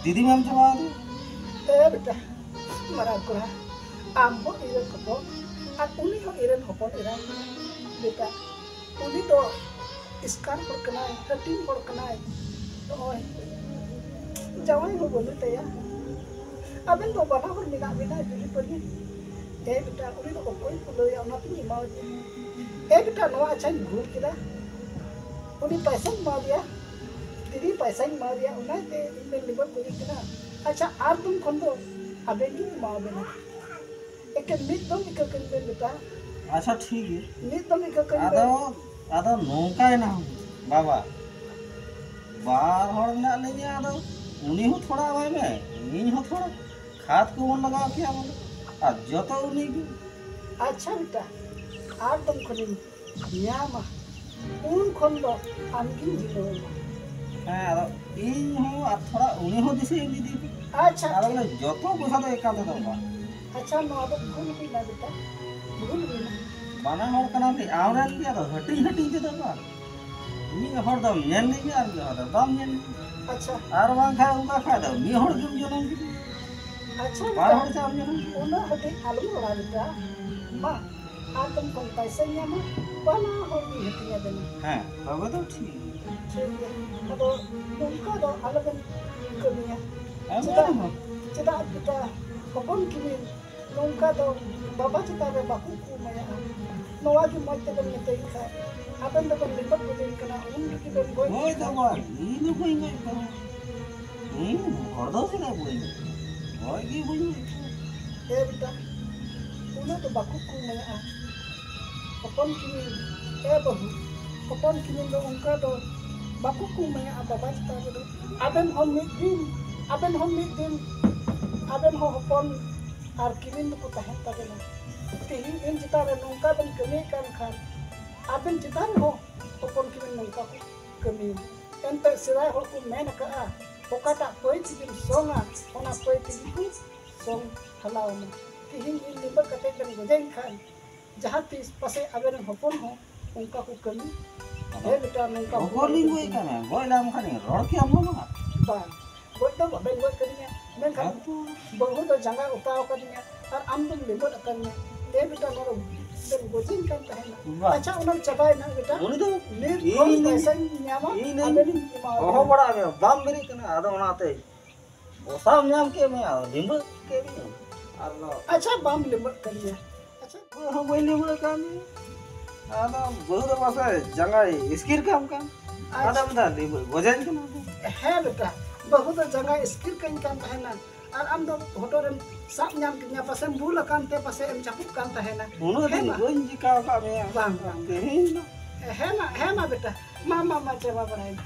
ᱫᱤᱫᱤᱢ ᱮᱢ ᱪᱟᱵᱟ ᱟᱫᱮᱭᱟ᱾ ᱮ ᱵᱮᱴᱟ, ᱢᱟᱨᱟᱝ ᱠᱚᱲᱟ, ᱟᱢ ᱦᱚᱸ ᱤᱧᱨᱮᱱ ᱦᱚᱯᱚᱱ ᱟᱨ ᱩᱱᱤ ᱦᱚᱸ ᱤᱧᱨᱮᱱ ᱦᱚᱯᱚᱱ ᱮᱨᱟ᱾ ᱵᱮᱴᱟ, ᱩᱱᱤ ᱫᱚ ᱮᱥᱠᱟᱨ ᱦᱚᱲ ᱠᱟᱱᱟᱭ, ᱦᱟᱹᱴᱤᱧ ᱦᱚᱲ ᱠᱟᱱᱟᱭ᱾ ᱱᱚᱜᱼᱚᱭ ᱡᱟᱶᱟᱭ ᱦᱚᱸ ᱵᱟᱹᱱᱩᱜ ᱛᱟᱭᱟ᱾ ᱟᱵᱮᱱ ᱫᱚ ᱵᱟᱱᱟ ᱦᱚᱲ ᱢᱮᱱᱟᱜ ᱵᱮᱱᱟ ᱡᱩᱨᱤ ᱯᱟᱹᱨᱤ᱾ ᱮ ᱵᱮᱴᱟ, ᱩᱱᱤ ᱫᱚ ᱚᱠᱚᱭ ᱠᱚ ᱞᱟᱹᱭᱟ ᱚᱱᱟᱛᱤᱧ ᱮᱢᱟᱣᱟᱫᱮᱭᱟ᱾ ᱮ ᱵᱮᱴᱟ, ᱱᱚᱣᱟ ᱟᱪᱪᱷᱟᱧ ᱵᱷᱩᱞ ᱠᱮᱫᱟ᱾ ᱩᱱᱤ ᱯᱟᱭᱥᱟᱧ ᱮᱢᱟ ᱫᱮᱭᱟ, ᱫᱤᱫᱤ ᱯᱟᱭᱥᱟᱧ ᱮᱢᱟ ᱫᱮᱭᱟ, ᱚᱱᱟᱛᱮ ᱤᱧ ᱵᱮᱱ ᱞᱤᱵᱟᱹ ᱠᱩᱞᱤ ᱠᱟᱱᱟ᱾ ᱟᱪᱪᱷᱟ, ᱟᱨ ᱫᱚᱢ ᱠᱷᱚᱱ ᱫᱚ ᱟᱵᱮᱱ ᱜᱤᱧ ᱮᱢᱟ ᱵᱮᱱᱟ᱾ ᱮᱠᱮᱱ ᱢᱤᱫ ᱫᱚᱢ ᱤᱠᱟᱹ ᱠᱟᱹᱧ ᱵᱮᱱ ᱵᱮᱴᱟ᱾ ᱟᱪᱪᱷᱟ, ᱴᱷᱤᱠ ᱜᱮᱭᱟ᱾ ᱢᱤᱫ ᱫᱚᱢ ᱤᱠᱟᱹ ᱠᱟᱹᱧ ᱟᱫᱚ, ᱵᱮᱱ᱾ ᱟᱫᱚ ᱱᱚᱝᱠᱟᱭᱮᱱᱟ ᱵᱟᱵᱟ, ᱵᱟᱨ ᱦᱚᱲ ᱢᱮᱱᱟᱜ ᱞᱤᱧᱟ, ᱟᱫᱚ ᱩᱱᱤ ᱦᱚᱸ ᱛᱷᱚᱲᱟ ᱮᱢᱟᱭ ᱢᱮ, ᱤᱧ ᱦᱚᱸ ᱛᱷᱚᱲᱟ᱾ ᱠᱷᱟᱫ ᱠᱚᱵᱚᱱ ᱞᱟᱜᱟᱣ ᱠᱮᱭᱟ ᱵᱚᱞᱮ, ᱟᱨ ᱡᱚᱛᱚ ᱩᱱᱤ ᱜᱮ᱾ ᱟᱪᱪᱷᱟ ᱵᱮᱴᱟ, ᱟᱨ ᱫᱚᱢ ᱠᱷᱚᱱᱤᱧ ᱧᱟᱢᱟ, ᱩᱱ ᱠᱷᱚᱱ ᱫᱚ ᱟᱢᱜᱤᱧ ᱡᱤᱢᱟᱹᱣᱟᱢᱟ᱾ ᱦᱮᱸ, ᱟᱫᱚ ᱤᱧ ᱦᱚᱸ ᱟᱨ ᱛᱷᱚᱲᱟ ᱩᱱᱤ ᱦᱚᱸ ᱫᱤᱥᱟᱹ ᱤᱫᱤ ᱫᱮ᱾ ᱟᱪᱪᱷᱟ, ᱟᱫᱚ ᱴᱷᱤᱠ᱾ ᱵᱚᱞᱮ ᱡᱚᱛᱚ ᱯᱚᱭᱥᱟ ᱫᱚ ᱮᱠᱟᱞ ᱛᱮᱫᱚ ᱵᱟᱝ᱾ ᱟᱪᱪᱷᱟ, ᱱᱚᱣᱟ ᱫᱚ ᱵᱷᱩᱞ ᱦᱩᱭᱱᱟ ᱵᱮᱴᱟ, ᱵᱷᱩᱞ ᱦᱩᱭᱱᱟ᱾ ᱵᱟᱱᱟ ᱦᱚᱲ ᱠᱟᱱᱟ ᱞᱮ, ᱟᱢᱨᱮᱱ ᱜᱮ, ᱟᱫᱚ ᱦᱟᱹᱴᱤᱧ ᱦᱟᱹᱴᱤᱧ ᱛᱮᱫᱚ ᱵᱟᱝ᱾ ᱢᱤᱫ ᱦᱚᱲ ᱫᱚᱢ ᱧᱮᱞ ᱞᱤᱧᱟ ᱟᱨ ᱢᱤᱫ ᱦᱚᱲ ᱫᱚ ᱵᱟᱢ ᱧᱮᱞ ᱞᱤᱧᱟ᱾ ᱟᱪᱪᱷᱟ᱾ ᱟᱨ ᱵᱟᱝᱠᱷᱟᱱ ᱚᱱᱠᱟ ᱠᱷᱟᱡ ᱫᱚ ᱢᱤᱫ ᱦᱚᱲ ᱜᱮᱢ ᱡᱚᱱᱚᱢ ᱠᱮᱫᱮᱭᱟ᱾ ᱟᱪᱪᱷᱟ, ᱵᱟᱨ ᱦᱚᱲ ᱪᱟᱢ ᱡᱚᱱᱚᱢ ᱠᱮᱫᱮᱭᱟ᱾ ᱩᱱᱟᱹᱜ ᱦᱟᱹᱵᱤᱡ ᱟᱞᱚᱢ ᱨᱚᱲᱟ ᱵᱮᱴᱟ᱾ ᱢᱟ, ᱟᱨ ᱫᱚᱢ ᱠᱷᱚᱱ ᱯᱟᱭᱥᱟᱧ ᱧᱟᱢᱟ, ᱵᱟᱱᱟ ᱦᱚᱲ ᱜᱤᱧ ᱦᱟᱹᱴᱤᱧ ᱟᱵᱮᱱᱟ᱾ ᱦᱮᱸ, ᱛᱚᱵᱮ ᱫᱚ ᱴᱷᱤᱠ ᱜᱮᱭᱟ᱾ ᱴᱷᱤᱠ ᱜᱮᱭᱟ᱾ ᱟᱫᱚ ᱱᱚᱝᱠᱟ ᱫᱚ ᱟᱞᱚᱵᱮᱱ ᱠᱟᱹᱢᱤᱭᱟ᱾ ᱦᱮᱸ, ᱪᱮᱫᱟᱜ, ᱵᱟᱝ᱾ ᱪᱮᱫᱟᱜ ᱵᱮᱴᱟ, ᱦᱚᱯᱚᱱ ᱠᱤᱢᱤᱱ ᱱᱚᱝᱠᱟ ᱫᱚ ᱵᱟᱵᱟ ᱪᱮᱛᱟᱱ ᱨᱮ ᱵᱟᱠᱚ ᱠᱩᱢᱟᱹᱭᱟ᱾ ᱱᱚᱣᱟ ᱜᱮ ᱢᱚᱡᱽ ᱛᱮᱵᱮᱱ ᱢᱮᱛᱟᱭ ᱠᱷᱟᱡ, ᱟᱵᱮᱱ ᱫᱚᱵᱮᱱ ᱞᱤᱯᱟᱹ ᱯᱩᱡᱟᱹᱭ ᱠᱟᱱᱟ, ᱩᱱ ᱨᱮᱜᱮ ᱵᱮᱱ ᱜᱚᱡ ᱦᱳᱭ ᱠᱟᱱᱟ᱾ ᱫᱚ ᱵᱟᱝ, ᱤᱧ ᱫᱚ ᱵᱟᱹᱧ ᱜᱚᱡ ᱠᱟᱱᱟ᱾ ᱤᱧ ᱦᱚᱲ ᱫᱚ ᱪᱮᱫᱟᱜ ᱵᱟᱹᱧ ᱜᱚᱡ ᱠᱚᱣᱟ? ᱜᱚᱡ ᱜᱮ ᱵᱟᱹᱧ ᱜᱚᱡ ᱠᱚᱣᱟ᱾ ᱦᱮᱸ ᱵᱮᱴᱟ, ᱩᱱᱟᱹᱜ ᱫᱚ ᱵᱟᱠᱚ ᱠᱩᱢᱟᱹᱭᱟ᱾ ᱦᱚᱯᱚᱱ ᱠᱤᱢᱤᱱ, ᱮ ᱵᱟᱹᱦᱩ, ᱦᱚᱯᱚᱱ ᱠᱤᱢᱤᱱ ᱫᱚ ᱚᱱᱠᱟ ᱫᱚ ᱵᱟᱠᱚ ᱠᱩᱢᱟᱹᱭᱟ ᱵᱟᱵᱟ ᱪᱮᱛᱟᱱ ᱨᱮᱫᱚ᱾ ᱟᱵᱮᱱ ᱦᱚᱸ ᱢᱤᱫ ᱫᱤᱱ, ᱟᱵᱮᱱ ᱦᱚᱸ ᱢᱤᱫ ᱫᱤᱱ, ᱟᱵᱮᱱ ᱦᱚᱸ ᱦᱚᱯᱚᱱ ᱟᱨ ᱠᱤᱢᱤᱱ ᱫᱚᱠᱚ ᱛᱟᱦᱮᱱ ᱛᱟᱵᱮᱱᱟ᱾ ᱛᱮᱦᱮᱧ ᱤᱧ ᱪᱮᱛᱟᱱ ᱨᱮ ᱱᱚᱝᱠᱟ ᱵᱮᱱ ᱠᱟᱹᱢᱤᱭᱮᱫ ᱠᱟᱱ ᱠᱷᱟᱱ, ᱟᱵᱮᱱ ᱪᱮᱛᱟᱱ ᱨᱮᱦᱚᱸ ᱦᱚᱯᱚᱱ ᱠᱤᱢᱤᱱ ᱱᱚᱝᱠᱟ ᱠᱚ ᱠᱟᱹᱢᱤᱭᱟ᱾ ᱮᱱᱛᱮ ᱥᱮᱫᱟᱭ ᱦᱚᱲ ᱠᱚ ᱢᱮᱱ ᱟᱠᱟᱫᱼᱟ, ᱚᱠᱟᱴᱟᱜ ᱯᱟᱹᱭ ᱛᱮᱜᱮᱢ ᱥᱚᱝᱟ, ᱚᱱᱟ ᱯᱟᱹᱭ ᱛᱮᱜᱮ ᱠᱚ ᱥᱚᱝ ᱦᱟᱞᱟᱣ ᱟᱢᱟ᱾ ᱛᱮᱦᱮᱧ ᱤᱧ ᱞᱤᱸᱵᱟᱹᱫ ᱠᱟᱛᱮ ᱵᱮᱱ ᱜᱚᱡᱮᱧ ᱠᱷᱟᱱ, ᱡᱟᱦᱟᱸ ᱛᱤᱥ ᱯᱟᱥᱮᱡ ᱟᱵᱮᱱ ᱨᱮᱱ ᱦᱚᱯᱚᱱ ᱦᱚᱸ ᱚᱱᱠᱟ ᱠᱚ ᱠᱟᱹᱢᱤ᱾ ᱟᱫᱚ ᱦᱮᱸ ᱵᱮᱴᱟ, ᱱᱚᱝᱠᱟ ᱜᱚᱜᱚ ᱦᱚᱯᱚᱱ ᱞᱤᱧ ᱠᱚ ᱜᱚᱡ ᱠᱟᱹᱢᱤ᱾ ᱠᱟᱱᱟ, ᱜᱚᱡ ᱞᱮᱱ ᱠᱷᱟᱱ ᱨᱚᱲ ᱠᱮᱭᱟᱢ ᱵᱟᱵᱟ? ᱵᱟᱝ, ᱜᱚᱡ ᱫᱚ ᱵᱟᱵᱮᱱ ᱜᱚᱡ ᱠᱟᱹᱫᱤᱧᱟ, ᱢᱮᱱᱠᱷᱟᱱ ᱦᱮᱸ? ᱵᱟᱹᱦᱩ ᱫᱚ ᱡᱟᱸᱜᱟ ᱚᱛᱟᱣ ᱟᱠᱟᱫᱤᱧᱟ ᱟᱨ ᱟᱢ ᱫᱚᱢ ᱞᱤᱸᱵᱟᱹᱫ ᱟᱠᱟᱫᱤᱧᱟ᱾ ᱮ ᱵᱮᱴᱟ, ᱱᱚᱰᱮ ᱵᱮᱱ ᱜᱚᱡᱮᱧ ᱠᱟᱱ ᱛᱟᱦᱮᱱᱟ᱾ ᱵᱟᱝ᱾ ᱟᱪᱪᱷᱟ, ᱚᱱᱟ ᱪᱟᱵᱟᱭᱮᱱᱟ ᱵᱮᱴᱟ᱾ ᱩᱱᱤ ᱫᱚ ᱱᱤᱛ ᱤᱧ ᱠᱷᱚᱱ ᱤᱧ ᱯᱚᱭᱥᱟᱧ ᱧᱟᱢᱟ, ᱤᱧ ᱟᱵᱮᱱᱤᱧ ᱮᱢᱟᱣᱟᱵᱮᱱᱟ᱾ ᱦᱚᱦᱚ ᱵᱟᱲᱟ ᱢᱮᱭᱟ, ᱵᱟᱢ ᱵᱮᱨᱮᱫ ᱠᱟᱱᱟ, ᱟᱫᱚ ᱚᱱᱟᱛᱮ ᱵᱚᱥᱟᱢ ᱧᱟᱢ ᱠᱮᱫ ᱢᱮᱭᱟ, ᱞᱤᱸᱵᱟᱹᱫ ᱠᱮᱫ ᱢᱮᱭᱟ᱾ ᱟᱨ ᱫᱚ ᱟᱪᱪᱷᱟ, ᱵᱟᱢ ᱞᱤᱸᱵᱟᱹᱫ ᱠᱟᱫᱤᱧᱟ᱾ ᱟᱪᱪᱷᱟ᱾ ᱚᱠᱚᱭ ᱦᱚᱸ ᱵᱟᱹᱧ ᱞᱤᱸᱵᱟᱹᱫ ᱠᱟᱫ ᱢᱮᱭᱟ᱾ ᱟᱫᱚ ᱵᱟᱹᱦᱩ ᱫᱚ ᱯᱟᱥᱮ ᱡᱟᱸᱜᱟᱭ ᱤᱥᱠᱤᱨ ᱠᱟᱢ ᱠᱟᱱ᱾ ᱟᱫᱚ ᱢᱮᱱᱫᱟ, "ᱞᱤ-, ᱜᱚᱡᱟᱧ ᱠᱟᱱᱟ ᱛᱚ?" ᱦᱮᱸ ᱵᱮᱴᱟ, ᱵᱟᱹᱦᱩ ᱫᱚ ᱡᱟᱸᱜᱟᱭ ᱤᱥᱠᱤᱨ ᱠᱟᱹᱧ ᱠᱟᱱ ᱛᱟᱦᱮᱱᱟ, ᱟᱨ ᱟᱢ ᱫᱚ ᱦᱚᱴᱚᱜ ᱨᱮᱢ ᱥᱟᱵ ᱧᱟᱢ ᱠᱤᱫᱤᱧᱟ, ᱯᱟᱥᱮᱢ ᱵᱩᱞ ᱟᱠᱟᱱ ᱛᱮ ᱯᱟᱥᱮ ᱮᱢ ᱪᱟᱯᱩᱜ ᱠᱟᱱ ᱛᱟᱦᱮᱱᱟ᱾ ᱩᱱᱟᱹᱜ ᱦᱮᱸ ᱫᱤᱱ ᱢᱟ᱾ ᱵᱟᱹᱧ ᱪᱤᱠᱟᱹ ᱟᱠᱟᱫ ᱢᱮᱭᱟ᱾ ᱵᱟᱝ, ᱵᱟᱝ᱾ ᱛᱮᱦᱮᱧ ᱫᱚ᱾ ᱦᱮᱸ ᱢᱟ, ᱦᱮᱸ ᱢᱟ ᱵᱮᱴᱟ, ᱢᱟ, ᱢᱟ, ᱢᱟ, ᱪᱟᱵᱟ ᱵᱟᱲᱟᱭᱮᱱᱟ᱾